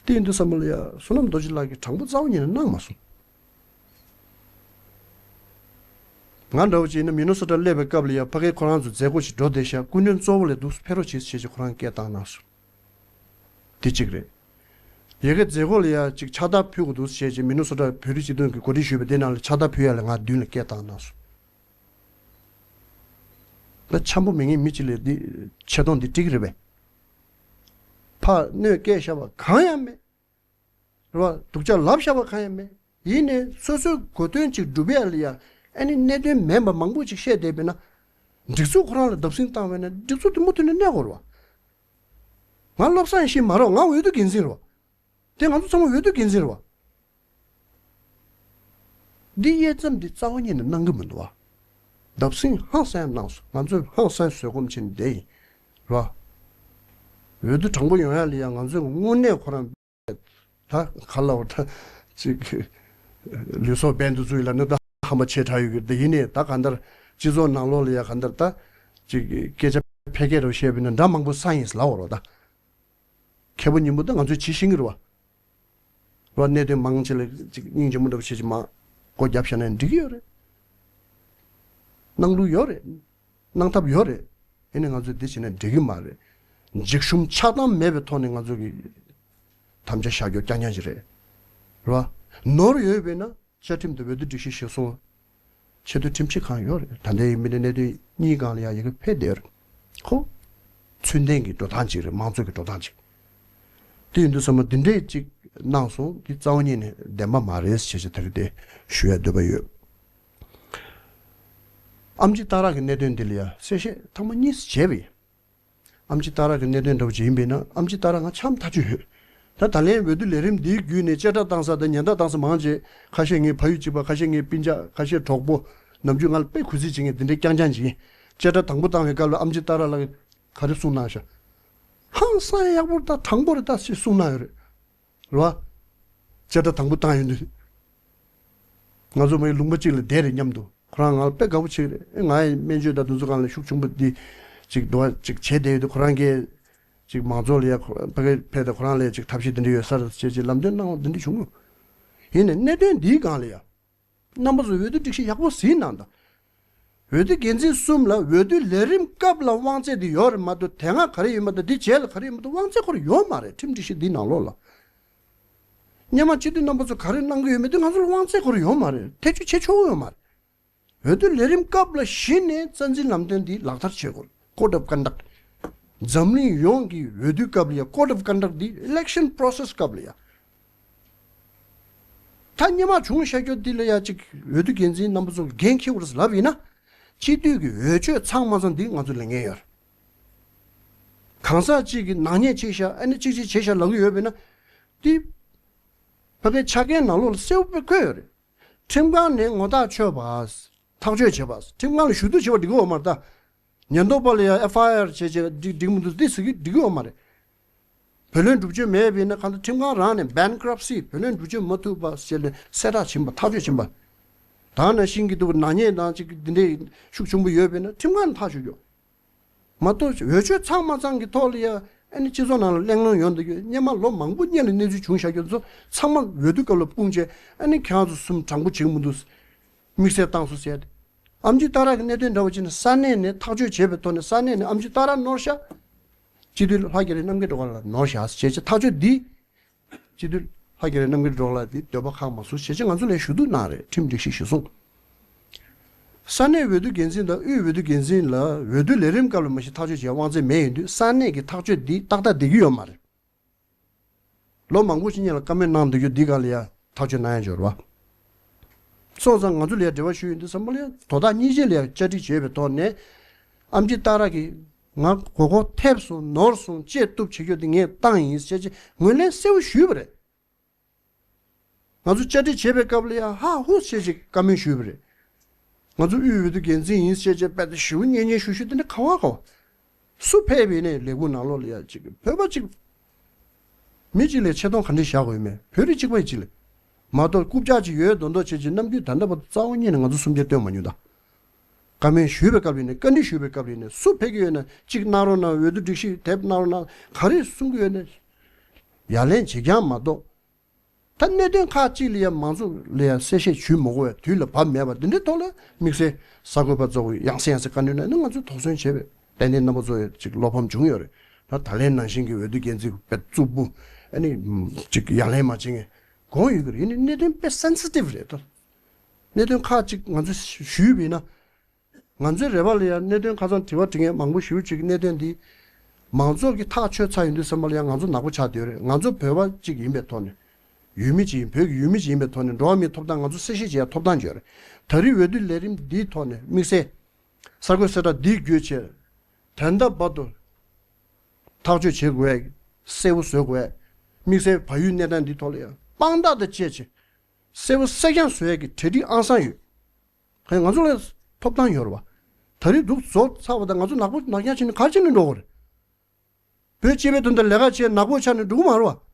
དེ་ཡིན་དུས་ཙམ་པ་ལ་ཡ། བསོད་ནམས་རྡོ་རྗེ་ལགས་ཀྱིས་དྲང་པོ་རྩ་བ་ཉིད་ནས་གནང་མ་སོང་། ང་འདྲ་བོ་ཅིག་ཡིན་ན་མི་ནི་སོ་ཊ་སླེབས་པའི་སྐབས་ལ་ཡ། ཕ་གིར་ཁོ་རང་ཚོ་མཛད་སྒོ་ཞིག་འགྲོ་བསྡད་ཤག་སྐུ་མགྲོན་གཙོ་བོ་སླེབས་འདུག་ཕེབས་རོགས་བྱེད་ཟེར་བྱས་ཁོ་རང་སྐད་བཏང་གནང་སོང་། དེ་གཅིག་རེད། ཡ་གི་མཛད་སྒོ་ལ་ཡ་ཅིག་ཕྱག་རྟགས་ཕུལ་དགོས་འདུག་ཟེར་བྱས། མི་ནི་སོ་ཊ་བོད་རིགས་སྤྱི་མཐུན་གྱི་གོ་སྒྲིག་ཞུས་པ་དེ་ནང་ལ་ཕྱག་རྟགས་ཕུལ་ཡ་ལ་ང་མདུན་ལ་སྐད་བཏང་གནང་སོང་། ད་འཆམ་པོ་མེད་མཁན་མི་གཅིག་ལ་འདི་ཆེ་མཐོང་འདི་སྤྲད་ཀྱི་རེད་པས། ཕར་གནོད་སྐྱེལ་བཞག་པ་གང་ཡང་མེད། རེད་བ། སྡུག་ཅག་ལབ་བཞག་པ་གང་ཡང་མེད། ཡིན་ནའི་སོ་སོའི་གོ་དོན་ཅིག་སྒྲུབ་ཡ་ལ་ཡ། ཨ་ནི་གནད་དོན་མེད་པ་མང་པོ་ཅིག་བཤད་བསྡད་པས་ན། སྒྲིག་འཛུགས་ཁོ་རང་ལ་བརྡབ་གསིག་བཏང་བས་ན་སྒྲིག་འཛུགས་དེ་མུ་མཐུད་ནས་གནས་དགོས་རེད་བ། ང་བློ་བཟང་ཡེ་ཤེས་མ་རེད་བ། ང་འོས་བསྡུ་འགན་འཛིན་རེད་བ། དེ་ང་ཚོ་ཚང་མ་འོས་བསྡུ་འགན་འཛིན་རེད་བ། འདི་དབྱེ་མཚམས་འདི་རྩ་བ་ཉིད་ནས་གནང་གི་མི་འདུག་བ། བརྡབ་གསིག་ཧང་སང་གནང་སོང་། ང་ཚོས་ཧང་སང་བཟོད་སྒོམ་བྱས་ནས་བསྡད་ཡིན། རེད་བ། འོས་བསྡུ་དྲང་པོ་ཡོང་ཡ་ལ་ཡ་ང་ཚོས་དངོས་གནས་ཁོ་རང་ད་ག་ལ་བ་ད་ཅིག་ལུས་སྲོག་འབེན་དུ་བཙུགས་ཡིན་ལ་ནི་ད་ཧམ་པ་ཆེ་དྲགས་ཡོད་གི། ད་ཡིན་ནའི་ད་གང་ལྟར་སྤྱི་ཚོགས་ནང་ལོགས་ལ་ཡ་གང་ལྟར་ད་ཅིག་སྐད་ཆ་ཕལ་སྐད་རུ་བཤད་པས་ན་འདྲ་མང་པོ་ས་ཡིན་ལབ་པ་རེད་བ་ད། མཁས་པོ་ཉིན་མོ་ད་ང་ཚོས་བྱེད་ཤེས་ཀྱི་རེད་བ། རེད་བ། གནད་དོན་མང་ཆེ་ལ་ཅིག་སྙིང་རྗེ་མོ་འདྲ་པོ་བྱེད་ཅིག་མ་སྒོ་བརྒྱབ་བཞག་ན་འགྲིག་གི་ཡོད་རེད། གནང་ལུགས་ཡོད་རེད། གནང་ཐབས་ཡོད་རེད། ཡིན་ནའི་ང་ཚོས་འདི་བྱས་ན་འགྲིག་གི་མ་རེད། འཇིགས་ཞུམ་ཆགས་སྡང་མེད་པའི་ཐོག་ནས་ང་ཚོ་གི་དམ་བཅའ་བཞག་རྒྱུ་རྐྱང་རྐྱང་ཅིག་རེད། རེད་བ། ནོར་ཡོད་པས་ན། བཅའ་ཁྲིམས་དང་འོས་བསྡུ་སྒྲིག་གཞི་གཞིར་བཟུང་། ཆེས་མཐོའི་ཁྲིམས་ཞིབ་ཁང་ཡོད་རེད། ད་ལྟའི་མི་སྣ་གནད་དོན་གཉིས་སྒང་ལ་ཡང་ཡི་གེ་ཕེབས་བསྡད་ཡོད་རེད། ཁོ། ཚུལ་ལྡན་གྱི་འགྲོ་སྟངས་ཅིག་རེད། མང་གཙོ་གི་འགྲོ་སྟངས་ཅིག་དེ་ཡིན་དུས་ཚང་མ་འདི་འདྲས་ཅིག་གནང་སོང་། འདི་རྩ་བ་ཉིད་ནས་བདེན་པ་མ་རེད་ཞེས་ཞེས་ད་གི་དེ་ཞུ་ཡ་འདོད་པ་ཡོད། ཨེམ་ཆི་སྟག་ར་གི་གནད་དོན་འདི་ལ་ཡང་གསལ་བཤད་ཐེངས་མ་གཉིས་བྱས་པ་ཡིན། ཨེམ་ཆི་སྟག་ར་གི་གནད་དོན་འདྲ་བོ་ཅིག་ཡིན་པས་ན། ཨེམ་ཆི་སྟག་ར་ང་འཆམ་ཐག་ཆོད་ཡོད། ད་ད་ལན་འོས་བསྡུ་ལས་རིམ་འདིའི་བརྒྱུད་ནས་བཅད་ཁྲ་བཏང་ས་དང་ཉེན་བརྡ་བཏང་ས་མང་ཆེ། ཁ་ཤས་ངའི་ཕ་ཡུལ་གཅིག་པ། ཁ་ཤས་ངའི་སྤུན་ཀྱག་ཁ་ཤས་གྲོགས་པོ། ནམ་རྒྱུན་ང་ལ་དཔེ་གུས་བརྩི་བྱེད་མཁན་དེ་འདྲའི་རྐྱང་རྐྱང་ཅིག་ཡིན། བཅད་ཁྲ་དང་པོ་བཏང་བའི་སྐབས་ལ་ཨེམ་ཆི་སྟག་ར་ལགས་ག་རེ་གསུངས་གནང་ཤག་ཧང་སང་ཡག་པོ་རེད་ད། དྲང་པོ་རེད་ད་ཞེས་གསུངས་གནང་ཡོད་རེད། རེད་བ། བཅད་ཁྲ་དང་པོ་བཏང་ཡོང་དུས། ང་ཚོ་མ་ཡི་ལུང་པ་གཅིག་ལ་བསྡད་རེད་མཉམ་དུ། ཁོ་རང་ང་ལ་དཔེ་དགའ་པོ་བྱེད་རེད། ང་ཡི་སྨན་བཅོས་དང་དེ་ཚོ་སྒང་ལ་ཤུགས་ཆེན་པོ་འདི་ཅིག་འགྲོ་བ་ཅིག་བྱས་བསྡད་ཡོད་དུས། ཁོ་རང་གིས་ཅིག་མང་ཚོགས་ལ་ཡ་ཁོ་ཕ་གི་ཕེབས་ཏེ་ཁོ་རང་ལ་ཅིག་ཐབས་ཤེས་འདི་འདྲ་ཡོད་ས་རེད་ཅེས་ཅིག་ལམ་སྟོན་གནང་བ་འདི་འདྲ་བྱུང་ཡོད། ཡིན་ནའི་གནད་དོན་འདིའི་སྒང་ལ་ཡ། རྣམ་པ་ཚོ་འོས་བསྡུ་སྒྲིག་གཞི་ཡག་པོ་གཟིགས་གནང་དང་། འོས་བསྡུ་འགན་འཛིན་གསུམ་ལ་འོས་བསྡུ་ལས་རིམ་སྐབས་ལ་དབང་ཚད་དེ་ཡོད་རེད་མ་གཏོགས། དེ་སྔ་ག་རེ་ཡོད་མ་གཏོགས། དེ་རྗེས་ལ་ག་རེ་ཡོད་མ་གཏོགས། དབང་ཚད་ཁོ་རང་ཡོད་མ་རེད། ཁྲིམས་སྒྲིག་གཞི་འདིའི་ནང་ལོགས་ལ། སྔོན་མ་སྤྱི་འཐུས་རྣམ་པ་ཚོ་ག་རེ་གནང་གི་ཡོད་མེད་དེ་ང་ཚོ་ལ་དབང་ཚད་ཁོ་རང་ཡོད་མ་རེད། ཐེ་བྱུས་བྱེད་ཆོག་གི་ཡོད་མ་རེད། འོས་བསྡུ་ལས་རིམ་སྐབས་ལ་གཞི་ནས་རྩ་འཛིན་ལམ་སྟོན་འདི་ལག་བསྟར་བྱེད་དགོས། Code of Conduct། འཛམ་གླིང་ཡོངས་ཀྱི་འོས་བསྡུའི་སྐབས་ལ་ཡ། Code of Conduct་འདི་election process་སྐབས་ལ་ཡ། ད་སྔོན་མ་བྱུང་བཞག་རྒྱུ་འདི་ལ་ཡ་ཅིག་འོས་བསྡུ་འགན་འཛིན་རྣམ་པ་ཚོ་འགན་འཁྱེར་དགོས་རེད་ལབ་ཡིན་ན། སྤྱི་འཐུས་ཀྱི་འོས་ཆོས་ཚང་མ་ཚང་འདི་ང་ཚོ་ལེན་མཁན་ཡོད་རེད། གང་ཟག་གཅིག་གིས་ནག་ཉེས་བྱས་ཤག་ཨ་ནི་གཅིག་གཅིག་བྱས་ཤག་ལབ་ཀྱི་ཡོད་པས་ན། འདི་ཕ་གིའི་ཆ་རྐྱེན་ནང་ལོགས་ལ་གསལ་པོ་བཀོད་ཡོད་རེད། ཁྲིམས་ཁང་ནས་ངོ་ཐག་ཆོད་པ། ཐག་གཅོད་བྱེད་པ། ཁྲིམས་ཁང་ལ་ཞུ་གཏུག་བྱེད་པ་འགྲིག་གི་ཡོད་མ་རེད་ད། ཉེན་རྟོག་པ་ལ་ཡང་ཨེཕ་ཨའི་ཨར་བྱས་བྱས་འགྲིག་འགྲིག་མི་འདུག་འདི་ཟེར་གི་འགྲིག་གི་ཡོད་མ་རེད། བུ་ལོན་སྒྲུབ་བྱེད་མེད་པ་ཡིན་ན་གང་ལྟར་ཁྲིམས་ཁང་རང་ནས་bankruptcy བུ་ལོན་སྒྲུབ་བྱེད་མ་ཐུབ་པ་བྱས་ནས་གསལ་བསྒྲགས་བྱིན་པ་ཐག་གཅོད་བྱིན་པ། ད་ནང་བཞིན་གྱི་འདུག་ནག་ཉེས་དང་ཅིག་འདི་འདྲའི་ཤུགས་ཆེན་པོ་ཡོད་པ་ཡིན་ན་ཁྲིམས་ཁང་ནས་ཐག་གཅོད་རྒྱུ། མ་གཏོགས་འོས་ཆོས་ཚང་མ་ཚང་གི་ཐོག་ལ་ཡ་ཨ་ནི་སྤྱི་ཚོགས་ནང་ལ་གླེང་སློང་ཡོང་འདུག་ཡོད། སྔོན་མ་ལོ་མང་པོ་སྔོན་ལ་གནས་ཚུལ་བྱུང་བཞག་རྒྱུ་ཚོ་ཚང་མ་འོས་བསྡུ་སྐབས་ལ་སྤུངས་བྱས་ཨ་ནི་ཁྱེད་རང་ཚོ་གསུམ་དྲང་པོ་བྱེད་ཀྱི་མི་འདུག་དམིགས་བསལ་བཏང་སོང་ཟེར་ཏེ། ཨེམ་ཆི་ཏཱ་ར་གི་གནད་དོན་འདྲ་བོ་བྱས་ན་ས་གནས་ནས་ཐག་གཅོད་བྱས་པའི་ཐོག་ནས་ས་གནས་ནས་ཨེམ་ཆི་ཏཱ་ར་ནོར་ཤག་སྤྱི་འཐུས་ལྷ་རྒྱ་རི་རྣམ་རྒྱལ་སྒྲོལ་དཀར་ལགས་ནོར་ཤག་ཟེར་བྱས་ཐག་གཅོད་འདི། སྤྱི་འཐུས་ལྷ་རྒྱ་རི་རྣམ་རྒྱལ་སྒྲོལ་དཀར་ལགས་འདི་འདོད་པ་ཁག་མ་སོང་བྱས་བྱས་ང་ཚོ་ལ་ཞུ་གཏུག་གནང་རེད། ཁྲིམས་སྒྲིག་གཞི་གཞིར་བཟུང་། ས་གནས་འོས་བསྡུ་འགན་འཛིན་དང་དབུས་འོས་བསྡུ་འགན་འཛིན་ལ་འོས་བསྡུ་ལས་རིམ་སྐབས་ལ་མ་གཞི་ཐག་གཅོད་བྱེད་དབང་ཚད་མེད་ཡིན་དུས་ས་གནས་ཀྱི་ཐག་གཅོད་འདི་ཏག་ཏག་བསྡད་ཀྱི་ཡོད་མ་རེད། ལོ་མང་པོ་ཞིག་སྔོན་ལ་བཀའ་མོལ་གནང་འདུག་རྒྱུ་འདི་ག་ལ་ཡ་ཐག་གཅོད་གནང་ཡ་འབྱོར་བ། སོང་ཙང་ང་ཚོ་ལ་ཡ་འབྲེལ་བ་ཞུ་ཡོང་དུས་ཙམ་པ་ལ་ཡ་དོ་བདག་གཉིས་ཆ་ལ་ཡ་བཅར་འདྲི་བྱས་པའི་ཐོག་ནས། ཨེམ་ཆི་ཏཱ་ར་གིས་ང་མགོ་སྐོར་ཐེབས་སོང་ནོར་སོང་བཅད་གཏུབ་བྱེད་རྒྱུ་དེ་ངས་བཏང་ཡིན་ཟེར་བྱས་ངོས་ལེན་གསལ་བོ་ཞུས་པ་རེད། ང་ཚོ་བཅར་འདྲི་བྱེད་པའི་སྐབས་ལ་ཡ་ཧ་ཧུ་བྱས་བྱས་བཀའ་མོལ་ཞུས་པ་རེད། ང་ཚོ་དབུས་འོས་བསྡུ་འགན་འཛིན་ཡིན་ཟེར་བྱས་དཔེ་དེ་ཞུ་སྙན་སྙན་ཞུ་ཞུ་དེ་འདྲ་ག་བ་ག་བ། སུ་ཕེབས་པ་ཡིན་ནའི་ལས་ཁུངས་ནང་ལོགས་ལ་ཡ་གཅིག་བོད་པ་གཅིག་མི་གཅིག་ལ་ཆེ་མཐོང་ག་འདྲ་བཞག་དགོས་ཡོད་མེད་བོད་རིགས་གཅིག་པ་གཅིག་ལ། མ་གཏོགས་རྐུབ་བཀྱག་ཅིག་ཡོད་མདོག་མདོག་བྱས་ཀྱི་རྣམ་འགྱུར་ད་ལྟ་བར་དུ་རྩ་བ་ཉིད་ནས་ང་ཚོ་སུམ་བརྒྱ་སྟོན་མ་མྱོང་ད། བཀའ་མོལ་ཞུས་པའི་སྐབས་ཡིན་ནའི་བཀའ་འདྲི་ཞུས་པའི་སྐབས་ཡིན་ནའི་སུ་ཕེབས་ཀྱི་ཡོད་ན་གཅིག་གནང་རོགས་གནང་། འོས་བསྡུ་སྒྲིག་གཞི་དེབ་གནང་རོགས་གནང་། ག་རེ་གསུང་གི་ཡོད་ན་ཡ་ལན་བྱེད་རྐྱང་མ་གཏོགས། ད་གནད་དོན་ཁག་ཅིག་ལ་ཡང་མང་ཚོགས་ལ་ཡང་གསལ་བཤད་ཞུས་མ་དགོས་པའི་དུས་ལ་བབ་མེད་པ་འདི་འདྲའི་ཐོག་ལ་དམིགས་བསལ་གསར་འགོད་པ་ཚོ་ཡང་སེ་ཡང་སེ་བཀའ་འདྲི་གནང་ནས་ང་ཚོས་དོགས་ཟོན་བྱས་པས་ཏན་ཏན་རྣམ་པ་ཚོ་ཡང་ཅིག་བློ་ཕམ་བྱུང་ཡོད་རེད། ད་ད་ལན་ནང་བཞིན་གྱི་འོས་བསྡུ་འགན་འཛིན་དཔེ་རྩུབ་པོ་ཨ་ནི་ཅིག་ཡ་ལན་མ་བྱེད་མཁན་དགོངས་ཡོད་ཀྱི་རེད། ཡིན་ནའི་གནད་དོན་དཔེ་སེན་སི་ཊིབ་རེད་ད། གནད་དོན་ཁག་ཅིག་ང་ཚོས་ཞུས་པ་ཡིན་ན། ང་ཚོའི་རེ་བ་ལ་ཡང་གནད་དོན་ཁ་སང་དྲི་བ་དྲི་མཁན་མང་པོ་ཞེ་པོ་ཅིག་གི་གནད་དོན་འདི་མང་ཚོགས་ཀྱིས་ཐག་ཆོད་ཚར་ཡོང་དུས་ཙམ་པ་ལ་ཡང་ང་ཚོ་ནག་པོ་ཆགས་བསྡད་ཡོད་རེད། ང་ཚོ་བོད་པ་གཅིག་ཡིན་པའི་ཐོག་ནས། ཡུལ་མི་གཅིག་ཡིན། བོད་ཀྱི་ཡུལ་མི་གཅིག་ཡིན་པའི་ཐོག་ནས་འགྲོ་བ་མིའི་ཐོབ་ཐང་ང་ཚོ་གསལ་བཤད་བྱེད་ཡ་ཐོབ་ཐང་ཅིག་ཡོད་རེད། ད་རེས་འོས་བསྡུ་ལས་རིམ་འདིའི་ཐོག་ནས་དམིགས་བསལ་གསར་འགོད་གསལ་བསྒྲགས་འདི་བརྒྱུད་བྱས་ད་ལྟ་བར་དུ་ཐག་གཅོད་བྱེད་དགོས་ཡ་གསལ་བོ་བཟོ་དགོས་ཡ། དམིགས་བསལ་བལ་ཡུལ་གནས་སྟངས་འདིའི་ཐོག་ལ་ཡང་དཔང་རྟགས་དང་བཅས་བྱས་གསལ་བོ་གསལ་རྐྱང་བཟོ་ཡ་གི་གྲ་སྒྲིག་ཨང་སང་ཡོད། ཧེ་ང་ཚོ་ལ་ཐོབ་ཐང་ཡོད་རེད་བ། ད་རེས་འདུག་བཟོ་ཚར་བ་དང་ང་ཚོ་ནག་པོ་ནག་རྐྱང་བྱས་ནས་ག་རེ་བྱས་ནས་འགྲོ་དགོས་རེད། བོད་སྤྱི་པའི་དོན་དུ་ལས་ཀ་བྱས་ནག་པོ་ཆགས་ནས་འགྲོ་གི་མ་རེད་བ།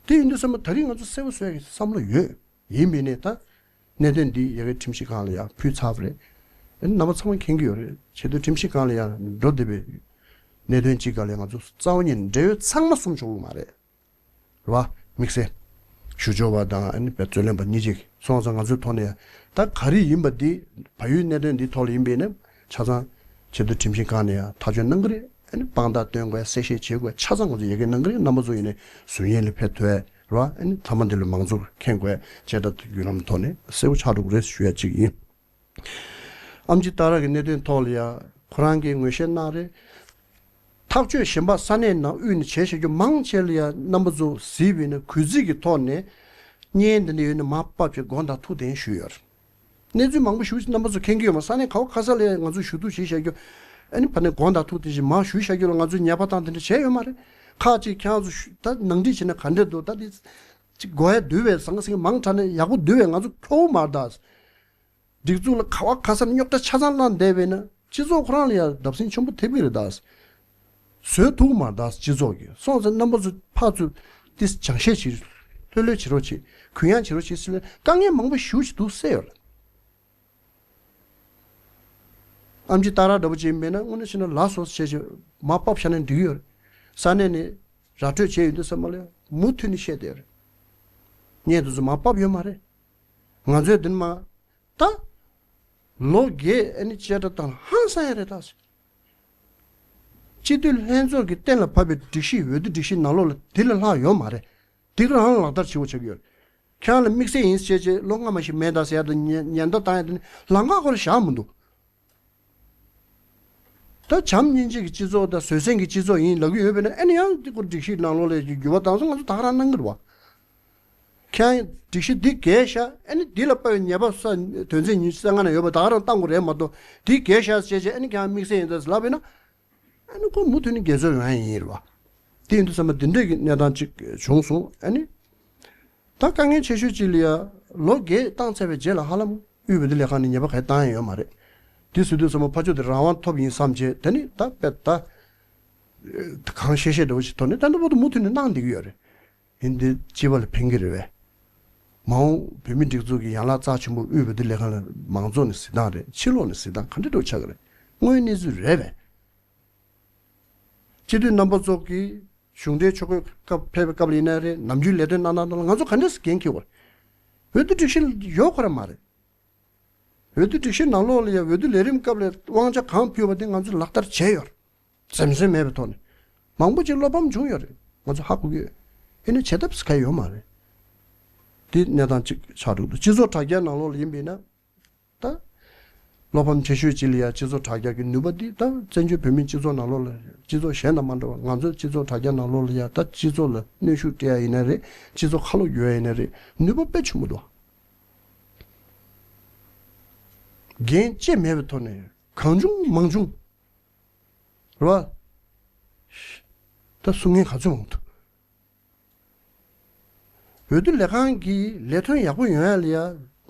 དེ་ཡིན་དུས་ཙམ་པ་ད་རེས་ང་ཚོ་གསལ་པོ་བཟོ་ཡ་གི་བསམ་བློ་ཡོད། ཡིན་པས་ནས་ད་གནད་དོན་འདི་ཡ་གི་ཁྲིམས་ཞིབ་ཁང་ལ་ཡ་ཕུལ་ཚར་བ་རེད། ཨ་ནི་རྣམ་པ་ཚང་མ་མཁྱེན་གྱི་ཡོད་རེད། བྱས་དུས་ཁྲིམས་ཞིབ་ཁང་ལ་ཡ་འགྲོ་བསྡད་པའི་གནད་དོན་གཅིག་ག་ལ་ང་ཚོ་རྩ་བ་ཉིད་ནས་འབྲེལ་ཡོད་ཚང་མ་གསུམ་ཆོག་གི་མ་རེད། རེད་བ། དམིགས་བསལ་ཞུ་སྦྱོར་བ་དང་ཨ་ནི་བའི་རྩོད་ལེན་པ་གཉིས་ཀྱིས་སོང་ཙང་ང་ཚོའི་ཐོག་ནས་ད་ག་རེ་ཡིན་པ་འདི་བལ་ཡུལ་གནད་དོན་འདིའི་ཐོག་ལ་ཡིན་པས་ན་ཆ་ཚང་ཆེད་དུ་ཁྲིམས་ཞིབ་ཁང་ནས་ཡང་ཐག་གཅོད་གནང་གི་རེད། ཨ་ནི་དཔང་རྟགས་སྟོན་དགོས་གསལ་བཤད་བྱེད་དགོས་ཆ་ཚང་ང་ཚོ་ཡི་གེ་གནང་གི་རེད། རྣམ་པ་ཚོ་ཡིན་ནས་ཟུར་ཉན་ལ་ཕེབས་ཐུབ་ཡས་རེད་བ། ཨ་ནི་མཐའ་མ་འདི་ལ་མང་ཚོགས་མཁྱེན་དགོས་བྱས་ད་བརྒྱུད་ལམ་ཐོག་ནས་གསལ་པོ་ཆགས་འགྲོ་གི་རེད་ཞུ་ཡ་གཅིག་ཡིན། ཨེམ་ཆི་ཏཱ་ར་གི་གནད་དོན་ཐོག་ལ་ཡང་ཁོ་རང་གིས་ངོས་བཞེས་གནང་རེད། ཐག་གཅོད་གཞན་པ་ས་གནས་ནང་དབུས་ནས་བྱས་བཞག་རྒྱུ་མང་ཆེ་ལ་ཡང་རྣམ་པ་ཚོ་གཟིགས་པ་ཡིན་ན་གུས་བརྩི་གི་ཐོག་ནས་བརྙན་འདི་འདྲ་ཡོད་ན་མར་ཕབ་བྱས་དགོངས་དག་ཐུགས་བདེན་ཞུས་ཡོད་རེད། གནས་ཚུལ་མང་པོ་ཞིག་རྣམ་པ་ཚོ་མཁྱེན་གྱི་ཡོད་མ་རེད། ས་གནས་ག་བ་ག་ས་ལ་ཡང་ང་ཚོ་ཞུ་གཏུག་བྱས་བཞག་རྒྱུ་ཨ་ནི་ཕ་ནས་དགོངས་དག་ཐུགས་བདེན་ཞེས་མར་ཞུས་བཞག་རྒྱུ་ལ་ང་ཚོས་ཉེས་པ་བཏང་དེ་འདྲ་བྱས་ཡོད་མ་རེད། ཁག་ཅིག་ཁྱེད་རང་ཚོ་ཞུ་ད་ནང་འགྲིག་བྱས་ན་ག་འདྲས་འདུག་ད་འདི་ཅིག་དགོས་ཡ་འདུལ་བའི་ཟང་ཟིང་མང་དྲགས་ནས་ཡག་པོ་འདུལ་བའི་ང་ཚོ་ཁྱོ་བོ་མ་རེད་ད། སྒྲིག་འཛུགས་ལ་ག་བ་ག་ས་ནས་རྙོག་དྲ་ཆ་ཚང་བསླངས་བསྡད་པས་ན་སྤྱི་ཚོགས་ཁོ་རང་ལ་ཡང་བརྡབ་གསིག་ཆེན་པོ་ཐེབས་ཀྱི་རེད་ད། བཟོད་ཐུབ་མ་རེད་ད་སྤྱི་ཚོགས་ཀྱིས། སོང་ཙང་རྣམ་པ་ཚོ་ཕར་ཚུར་ཏིས་སྦྱང་བཤད་བྱེད། ལྷོད་ལྷོད་བྱེད་རོགས་བྱེད། གུ་ཡངས་བྱེད་རོགས་བྱེད་ཟེར་ལ་དཀའ་ངལ་མང་པོ་ཞེ་པོ་ཅིག་འདུག་སེ་ཡོད་རེད། ཨེམ་ཆི་ཏཱ་ར་འདྲ་པོ་ཅིག་མེད་ན་དངོས་གནས་བྱས་ན་ལགས་སོ་བྱས་བྱས་མར་ཕབ་བཞག་ན་འགྲིག་གི་ཡོད་རེད། ས་གནས་ནས་ར་སྤྲོད་བྱས་ཡོད་དུས་ཙམ་པ་ལ་མུ་མཐུད་ནས་བཤད་བསྡད་ཡོད་རེད། བརྙན་དེ་ཚོ་མར་ཕབ་ཡོད་མ་རེད། ང་ཚོས་འདི་ནས་མར། ད། ལོ་བརྒྱད་ཨ་ནི་བཅད་ཁྲ་བཏང་ཧང་སང་ཡ་རེད་ད། སྤྱི་འཐུས་ལྷན་ཚོགས་ཀྱིས་གཏན་ལ་ཕབ་པའི་སྒྲིག་གཞི་འོས་བསྡུ་སྒྲིག་གཞི་ནང་ལོགས་ལ་དེ་ལས་ལྷག་ཡོད་མ་རེད། དེ་ག་རང་ལག་བསྟར་བྱེད་དགོས་ཆགས་ཀྱི་ཡོད་རེད། ཁྱེད་རང་ལ་དམིགས་བསལ་ཡིན་ཟེར་བྱས་ལོ་སྔ་མ་ཞིག་མེད་ད་ཟེར་ཡ་དང་ཉེན་ཉེན་བརྡ་བཏང་ཡ་དེ་ནི་ལམ་ཁ་ཁོ་རང་བཞག་མི་འདུག་ད་བྱམས་སྙིང་རྗེ་གི་སྤྱི་ཚོགས་དང་བཟོད་བསྲན་གྱི་སྤྱི་ཚོགས་ཡིན་ལབ་ཀྱི་ཡོད་པས་ན་ཨ་ནི་ཡང་འདི་ཁོ་སྒྲིག་གཞི་ནང་ལོགས་ལ་འགྱུར་བ་བཏང་སོང་ང་ཚོ་ད་ག་རང་གནང་གི་རེད་བ། ཁྱེད་རང་སྒྲིག་གཞི་འདི་འགལ་ཤག་ཨ་ནི་འདི་ལ་དཔག་པའི་ཉེས་པ་ས་དོན་ཚན་ཉི་ཤུ་རྩ་ལྔ་ན་ཡོད་པ་ད་ག་རང་བཏང་དགོས་རེད་མ་གཏོགས་འདི་འགལ་ཤག་ཟེར་བྱས་ཨ་ནི་ཁྱེད་རང་དམིགས་བསལ་ཡིན་ད་ལབ་པས་ན་ཨ་ནི་ཁོ་མུ་མཐུད་ནས་འགལ་འཛོལ་ཡོང་ཡ་ཡིན་རེད་བ། དེ་ཡིན་དུས་ཙམ་པ་འདི་འདྲས་ཀྱི་གནས་སྟངས་ཅིག་བྱུང་སོང་ཨ་ནི། ད་དཀའ་ངལ་ཆེ་ཤོས་ཅིག་ལ་ཡ་ ལོ་བརྒྱད་བཏང་ཚར་བའི་རྗེས་ལ་ཧ་ལམ་དབུས་བོད་དོན་ལས་ཁང་ནས་ཉེས་པ་ག་རེ་བཏང་ཡ་ཡོད་མ་རེད། དེ་ཟེར་དུས་ཙམ་པ་ཕར་ཕྱོགས་དེ་རང་དབང་ཐོབ་ཡིན་བསམ་བྱས་དེ་ནི་ད་དཔེ་ད་གང་ཤེས་ཤེས་འདྲ་བོ་ཞིག་ཐོག་ནས་ད་ལྟ་བར་དུ་མུ་མཐུད་ནས་གནང་བསྡད་ཀྱི་ཡོད་རེད། ཡིན་དེ་སྤྱི་པ་ལ་ཕན་གྱི་རེད་པས། མ་འོངས་བོད་མི་སྒྲིག་འཛུགས་ཀྱི་ཡན་ལག་རྩ་ཆེན་པོ་དབུས་བོད་དོན་ལས་ཁང་ལ་མང་ཚོགས་ནས་གཟིགས་སྟངས་རེད། ཕྱི་ལོགས་ནས་གཟིགས་སྟངས་ག་འདྲ་འདྲ་ཆགས་ཀྱི་རེད། དངོས་ཡོད་གནས་ཚུལ་རེད་པས། སྤྱི་འཐུས་རྣམ་པ་ཚོ་གིས་གཞུང་འབྲེལ་ཆོས་འཁོར་སྐབས་ཕེབས་པའི་སྐབས་ལ་ཡིན་ན་རེད། ནམ་རྒྱུན་ལས་དོན་གནང་སྟངས་ལ་ང་ཚོ་ག་འདྲས་འགན་འཁྱེར་དགོས་རེད། འོས་བསྡུ་སྒྲིག་གཞི་ཡོད་ཁོ་ར་མ་རེད། འོས་བསྡུ་སྒྲིག་གཞི་ནང་ལོགས་ལ་ཡང་འོས་བསྡུ་ལས་རིམ་སྐབས་ལ་དབང་ཆ་གང་ཕུལ་བ་དེ་ང་ཚོས་ལག་བསྟར་བྱས་ཡོད་རེད། འཛེམ་ཟོན་མེད་པའི་ཐོག་ནས། མང་པོ་ཅིག་བློ་ཕམ་བྱུང་ཡོད་རེད། ང་ཚོ་ཧ་གོ་གི་ཡོད། ཡིན་ན་བྱེད་ཐབས་ག་ཡོད་མ་རེད། དེ་གནས་སྟངས་གཅིག་ཆགས་འགྲོ་འདུག་སྤྱི་ཚོགས་དྲ་རྒྱ་ནང་ལོགས་ལ་ཡིན་པས་ན། ད། བློ་ཕམ་ཆེ་ཤོས་གཅིག་ལ་ཡ་སྤྱི་ཚོགས་དྲ་རྒྱ་གི་ནུས་པ་འདི་ད་བཙན་བྱོལ་བོད་མིའི་སྤྱི་ཚོགས་ནང་ལོགས་ལ་སྤྱི་ཚོགས་གཞན་དང་མ་འདྲ་བ་ང་ཚོའི་སྤྱི་ཚོགས་དྲ་རྒྱ་ནང་ལོགས་ལ་ཡ་ད་སྤྱི་ཚོགས་ལ་གནོན་ཤུགས་སྤྲད་ཡ་ཡིན་ན་རེད། སྤྱི་ཚོགས་ཁ་ལོ་སྒྱུར་ཡ་ཡིན་ན་རེད། ནུས་པ་དཔེ་ཆེན་པོ་འདུག་འགན་བཅས་མེད་པའི་ཐོག་ནས་གང་བྱུང་མང་བྱུང་། རེད་བ། ད་གསུང་མཁན་ག་ཚོད་འོང་འདུག་འོས་བསྡུ་ལས་ཁང་གི་ལས་དོན་ཡག་པོ་ཡོང་ཡ་ལ་ཡ་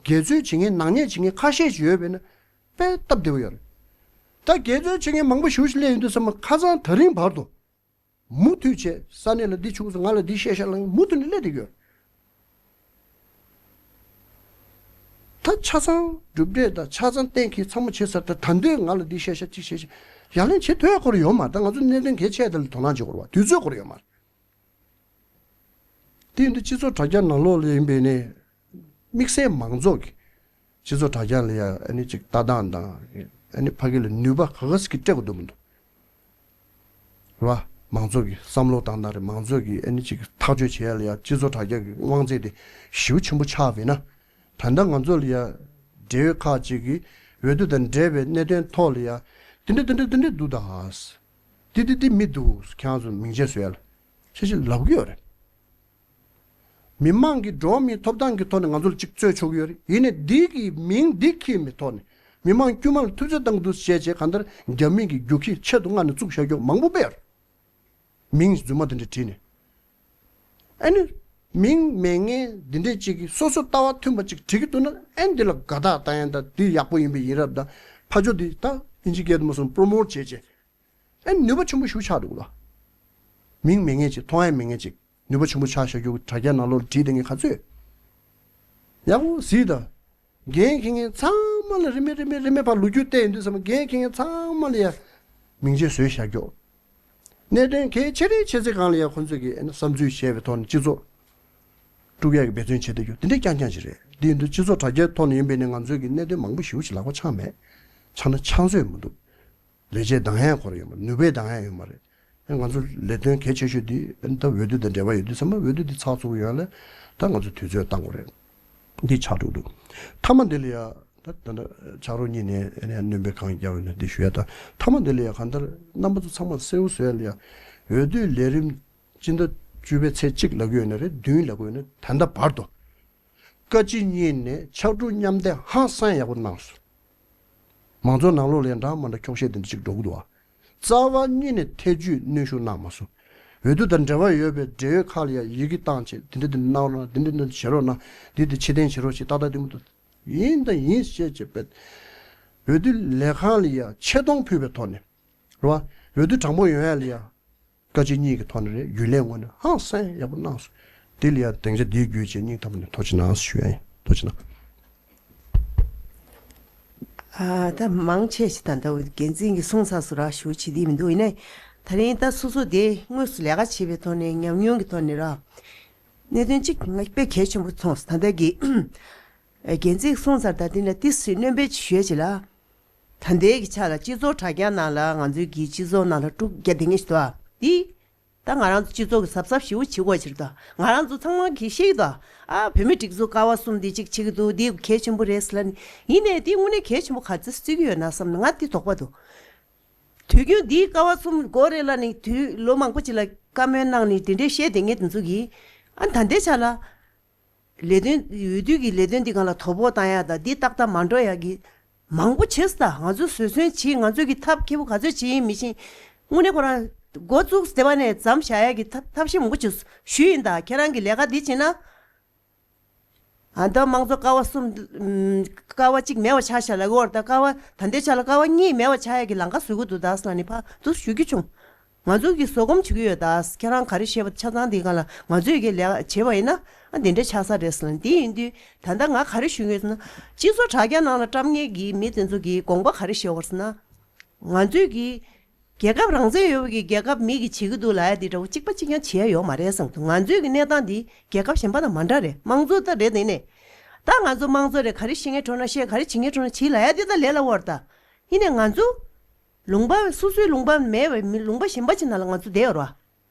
འགལ་འཛོལ་བྱེད་མཁན་ནག་ཉེས་བྱེད་མཁན་ཁ་ཤས་ཅིག་ཡོད་པས་ན་དཔེ་སྟབས་བདེ་པོ་ཡོད་རེད། ད་འགལ་འཛོལ་བྱེད་མཁན་མང་པོ་ཞེ་པོ་ཞིག་སླེབས་ཡོང་དུས་ཙམ་པ་ཁ་སང་ད་རིང་བར་དུ་མུ་མཐུད་བྱས་ས་གནས་ལ་འདི་བྱུང་སོང་། ང་ལ་འདི་བཤད་ཤག་ལབ་མཁན་མུ་མཐུད་ནས་སླེབས་བསྡད་ཀྱི་ཡོད་རེད། ད་ཆ་ཚང་གྲུབ་འབྲས་དང་ཆ་ཚང་གཏན་འཁེལ་ཚང་མ་བྱས་ཚར། ད་ད་འདོད་ང་ལ་འདི་བཤད་ཤག་ཅིག་བཤད་ཤག་ཡ་ལན་བྱེད་ཐུབ་ཡ་ཁོ་རང་ཡོད་མ་རེད། ད་ང་ཚོ་གནད་དོན་གལ་ཆེ་དེ་ལ་དོ་སྣང་བྱེད་དགོས་རེད་བ། དུས་ཚོད་ཁོ་རང་ཡོད་མ་རེད། དེ་ཡིན་དུས་སྤྱི་ཚོགས་དྲ་རྒྱ་ནང་ལོགས་ལ་ཡིན་པས་ནས་དམིགས་བསལ་མང་ཚོགས་ཀྱི་སྤྱི་ཚོགས་དྲ་རྒྱ་ལ་ཡ་ཨ་ནི་ཅིག་ལྟ་སྟངས་དང་ཨ་ནི་ཕ་གི་ལ་ནུས་པ་ག་ག་ཟིག་གིས་སྤྲད་དགོས་འདུག་མི་འདུག་རེད་བ། མང་ཚོགས་ཀྱི་བསམ་བློ་བཏང་སྟངས་རེད། མང་ཚོགས་ཀྱི་ཨ་ནི་ཅིག་ཐག་གཅོད་བྱེད་ཡ་ལ་ཡ་སྤྱི་ཚོགས་དྲ་རྒྱ་གི་དབང་ཚད་དེ་ཞེ་པོ་ཆེན་པོ་ཆགས་པས་ན། ད་ལྟ་ང་ཚོ་ལ་ཡ་འབྲེལ་ཡོད་ཁག་ཅིག་གིས་འོས་བསྡུ་དང་འབྲེལ་བའི་གནད་དོན་ཐོག་ལ་ཡ་དེ་འདྲ་དེ་འདྲ་དེ་འདྲ་འདུག་ད། དེ་དེ་དེ་མི་འདུག་ཁྱེད་རང་ཚོ་མིང་ཆད་བཟོ་ཡ་ལ་ཤེས་ཤེས་ལབ་གི་ཡོད་རེད། མི་མང་གི་འགྲོ་བ་མིའི་ཐོབ་ཐང་གི་ཐོག་ནས་ང་ཚོ་ལ་གཅིག་རྩོད་ཆོག་གི་ཡོད་རེད། ཡིན་ནའི་འདི་གི་མིང་འདི་འཁྱེར་མི་ཐོག་ནས་མི་མང་དཀྱུས་མ་ལ་ཐུབ་ཚོད་བཏང་གི་འདུག་ཟེར་བྱས་བྱས་གང་ལྟར་རྒྱ་མི་གི་རྒྱུག་ཁྱི་ཆེད་དུ་མངགས་ནས་བཙུགས་བཞག་རྒྱུ་མང་པོ་དཔེ་ཡོད་རེད། མིང་རྫུན་མ་དེ་འདྲ་བྲིས་ནས། ཨ་ནི། མིང་མེད་མཁན་འདི་འདྲས་ཅིག་གིས་སོ་སོ་ལྟ་བ་མཐུན་པ་ཅིག་བྲིས་ཀྱི་འདུག་ན་ཨ་ནི་འདི་ལ་དགའ་རྟགས་བཏང་ཡ་ད་འདི་ཡག་པོ་ཡིན་པའི་ཡིན་རབས་ད་ཕ་ཇོ་འདི་ད་ཨིན་ཇི་སྐད་དུ་མ་སོང་པྲོ་མོཊ་བྱས་བྱས། ཨ་ནི་ནུས་པ་ཆེན་པོ་ཞིག་ཆགས་འདུག་ལ། མིང་མེད་མཁན་ཅིག་མཐོང་ཡ་མེད་མཁན་ཅིག་ནུས་པ་ཆེན་པོ་ཆགས་བཞག་རྒྱུ་དྲ་རྒྱ་ནང་ལོགས་བྲིས་བསྡད་མཁན་ག་ཚོད། ཡག་པོ་གཟིགས་དང་། འགན་འཁྱེར་མཁན་ཚང་མ་ལ་རིན་མེད་རིན་མེད་རིན་མེད་ཕར་ལོ་རྒྱུས་བལྟས་ཡོང་དུས་ཙམ་པ་འགན་འཁྱེར་མཁན་ཚང་མ་ལ་ཡ་མིང་ཆད་བཟོས་བཞག་རྒྱུ། གནད་དོན་གལ་ཆེ་རིགས་ཆེ་ཚེ་གང་ལ་ཡ་ཁོང་ཚོས་ཀྱི་ཨ་ནི་བསམ་ཚུལ་བཤད་པའི་ཐོག་ནས་སྤྱི་ཚོགས་དཀྲུག་ཡག་གི་འབད་བརྩོན་བྱེད་བསྡད་རྒྱུ་དེ་འདྲས་རྐྱང་རྐྱང་ཞིག་རེད། འདི་ཡིན་དུས་སྤྱི་ཚོགས་དྲ་རྒྱའི་ཐོག་ནས་ཡིན་པས་ནི་ང་ཚོས་ཀྱི་གནད་དོན་མང་པོ་ཞེ་པོ་ཞིག་ལག་པ་འཆང་མེད། འཆང་ན་འཆང་སྲོལ་མི་འདུག་ལས་བྱེད་འདང་ཡག་ཁོ་རང་ཡོད་མ་རེད། ནུས་པའི་འདང་ཡག་ཡོད་མ་རེད། ཨེ་ང་ཚོ་ལས་དོན་གལ་ཆེ་ཤོས་འདི་ཨེ་ད་འོས་བསྡུ་དང་འབྲེལ་བ་ཡོད་དུས་ཙམ་པ་འོས་བསྡུ་འདི་ཚགས་ཚུད་པོ་ཡོང་ཡ་ལ་ད་ང་ཚོ་དུས་ཚོད་བཏང་དགོས་རེད། འདི་ཆགས་འགྲོ་འདུག་མཐའ་མ་འདི་ལ་ཡ་ད་ད་ལྟ་ཕྱག་རོགས་གཉིས་ནས་ཨེ་ནས་སྣོན་པའི་གང་རྒྱག་ཡོད་ན་འདི་ཞུ་ཡ་ད་མཐའ་མ་འདི་ལ་ཡ་གང་ལྟར་རྣམ་པ་ཚོ་ཚང་མ་གསལ་པོ་བཟོ་ཡ་ལ་ཡ་འོས་བསྡུའི་ལས་རིམ་སྤྱི་ཟླ་བཅུ་པའི་ཚེས་གཅིག་ལབ་ཀྱི་ཡོད་ན་རེད། བདུན་ལབ་ཀྱི་ཡོད་ན་ད་ལྟ་བར་དུ། བཀའ་སྤྱི་གཉིས་ནས་ཕྱག་གྲུ་མཉམ་འདེགས་ཧང་སང་ཡག་པོ་གནང་སོང་། མང་ཚོགས་ནང་ལོགས་ལ་ཡང་འདྲ་མ་འདྲ་འཁྱོག་བཤད་དེ་འདྲ་ཅིག་འགྲོ་གི་འདུག་བ། རྩ་བ་ཉིད་ནས་ཐེ་ཇུས་གནོན་ཤུགས་གནང་མ་སོང་། འོས་བསྡུ་དང་འབྲེལ་བ་ཡོད་པའི་འབྲེལ་ཡོད་ཁག་ལ་ཡང་ཡི་གེ་བཏང་བྱས་དེ་འདྲ་དེ་འདྲ་གནང་རོགས་གནང་། དེ་འདྲ་འདི་འདྲ་བྱེད་རོགས་གནང་། འདི་དེ་ཕྱིར་འཐེན་བྱེད་རོགས་ཞེས་ཏག་ཏག་དེ་མོ་འདུག་ཡིན་དང་ཡིན་ཞེས་བྱས་པས། འོས་བསྡུ་ལས་ཁང་ལ་ཡང་ཆེ་མཐོང་ཕུལ་བའི་ཐོག་ནས། རེད་བ། འོས་བསྡུ་དྲང་པོ་ཡོང་ཡ་ལ་ཡང་། བཀའ་སྤྱི་གཉིས་ཀྱི་ཐོག་ནས་རེད། རྒྱུན་ལས་ངོས་ནས་ཧང་སང་ཡག་པོ་གནང་སོང་། དེ་ལ་ཡང་སྡིངས་ཆ་འདིའི་བརྒྱུད་བྱས་སྙིང་ཐག་པ་ནས་ཐུགས་རྗེ་གནང་ཞུ་ཡ་ཡིན། ཐུགས་རྗེ་གནང་། ཨ་ད་མང་ཆེ་ཞིག་ད་ལྟ་འགན་འཛིན་གྱིས་གསུངས་ཚར་སོང་ར་ཞུ་བྱེད་དེ་མི་འདུག་ཡིན་ནའི་ད་རིང་ད་སོ་སོ་དེ་དངོས་སུ་ལས་ཀ་བྱེད་པའི་ཐོག་ནས་ཉམས་མྱོང་གི་ཐོག་ནས་ར་གནད་དོན་གཅིག་ང་དཔེ་གལ་ཆེན་པོ་མཐོང་སོང་། ད་ལྟ་གི་འགན་འཛིན་གསུངས་ཚར། ད་དེ་ལ་ཏིས་སི་སྣོན་པ་ཞུ་ཡ་བྱེད་ལ། ད་ལྟའི་གི་ཆ་ལ་སྤྱི་ཚོགས་དྲ་རྒྱ་ནང་ལ་ང་ཚོའི་གི་སྤྱི་ཚོགས་ནང་ལ་དཀྲུག་རྒྱག་བསྡད་མཁན་ཞིག་འདུག་ཨ། འདི་ད་ང་རང་ཚོ་སྤྱི་ཚོགས་ཀྱི་གཟབ་གཟབ་ཞེ་པོ་བྱེད་དགོས་ཕྱིར་དུ་ང་རང་ཚོ་ཚང་མ་གིས་ཤེས་ཀྱི་འདུག་ཨ། བོད་མི་སྒྲིག་འཛུགས་ཀ་བ་གསུམ་འདི་གཅིག་བྱེད་ཀྱི་འདུག་འདི་གལ་ཆེན་པོ་རེད་ཟེར་ལབ་ནས། ཡིན་ནའི་འདི་དངོས་གནས་གལ་ཆེན་པོ་ག་ཚོད་བརྩི་གི་ཡོད་ན་བསམ་ནས་ང་འདི་དོགས་པ་འདུག་དུས་རྒྱུན་འདིའི་ཀ་བ་གསུམ་དགོས་རེད་ལབ་ནས་དུས་ལོ་མང་པོ་ཅིག་ལ་བཀའ་མོལ་གནང་ནས་དེ་འདྲའི་བཤད་བསྡད་མཁན་དེ་ཚོ་གིས་ཨ་ད་ལྟའི་ཆ་ལ། ལས་དོན་འོས་བསྡུ་གི་ལས་དོན་འདི་སྒང་ལ་དོ་ཕོག་བཏང་ཡག་དང་འདི་ཏག་ཏག་མ་འགྲོ་ཡག་གི་མང་པོ་བྱས་སོང་། ད་ང་ཚོས་བཟོད་བསྲན་བྱེད། ང་ཚོས་ཀྱི་ཐབས་མཁས་པོ་ག་ཚོད་བྱེད་ཡིན་མི་ཤེས། དངོས་གནས་ཁོ་རང་འགོ་བཙུགས་དེ་བ་ནས་མཚམས་བཞག་ཡག་གི་ཐབས་ཐབས་ཤེས་མང་པོ་བྱས་སོང་ཞུས་ཡིན། ད་ཁྱེད་རང་གི་ལས་ཀ་འདི་བྱེད་ན་ ཨ་ད་དམངས་གཙོ་ཀ་བ་གསུམ་ཀ་བ་གཅིག་མེད་པ་ཆགས་ཤག་ལབ་ཀྱི་ཡོད་རེད། ད་ཀ་བ་ད་ལྟའི་ཆ་ལ་ཀ་བ་གཉིས་མེད་པ་ཆགས་ཡག་གི་ལམ་ཁ་བཟོ་གི་འདུག་ད་ཟེར་ལབ་ནས་ཕར་འདུག་ཞུ་རྒྱུ་བྱུང་། ང་ཚོ་གི་བཟོད་སྒོམ་བྱེད་ཀྱི་ཡོད། ད་ཁྱེད་རང་ག་རེ་བཤད་པ་ཆ་ཚང་དེའི་སྒང་ལ་ང་ཚོས་ཀྱི་ལས་ཀ་བྱས་པ་ཡིན་ན་ཨ་དེ་འདྲ་ཆགས་ས་རེད་ཟེར་ལབ་ནས། དེ་ཡིན་དུས་ད་ལྟ་ང་ག་རེ་ཞུ་གི་ཡོད་ཟེར་ན། སྤྱི་ཚོགས་དྲ་རྒྱ་ནང་ལ་བཀྲམ་མཁན་གྱི་མི་དེ་ཚོ་གི་དགོངས་པ་ག་རེ་བཞེས་ཡོད་ཟེར་ན། ང་ཚོས་ཀྱི་རྒྱལ་ཁབ་རང་བཙན་ཡོད་པའི་རྒྱལ་ཁབ་མི་གིས་བྱེད་ཀྱི་འདུག་ལབ་ཡ་དེ་འདྲ་བོ་གཅིག་པ་གཅིག་རྐྱང་བྱེད་ཡ་ཡོད་མ་རེད་བསམ་གྱི་འདུག་ང་ཚོའི་གི་གནས་སྟངས་འདི་རྒྱལ་ཁབ་གཞན་པ་དང་མ་འདྲ་རེད། དམངས་གཙོ་ད་རེད། དེ་ནས་ད་ང་ཚོ་དམངས་གཙོ་རེད། ག་རེ་བཤད་མཁན་འགྲོ་ན་བཤད། ག་རེ་བྱེད་མཁན་འགྲོ་ན་བྱེད་ལབ་ཡ་དེ་ད་ལས་སླ་བོ་རེད་ད། ཡིན་ནའི་ང་ཚོ་ལུང་པ་སོ་སོའི་ལུང་པ་མེད་པའི་མི་ལུང་པ་གཞན་པ་ཅིག་ནང་ལ་ང་ཚོ་བསྡད་ཡོད་རེད་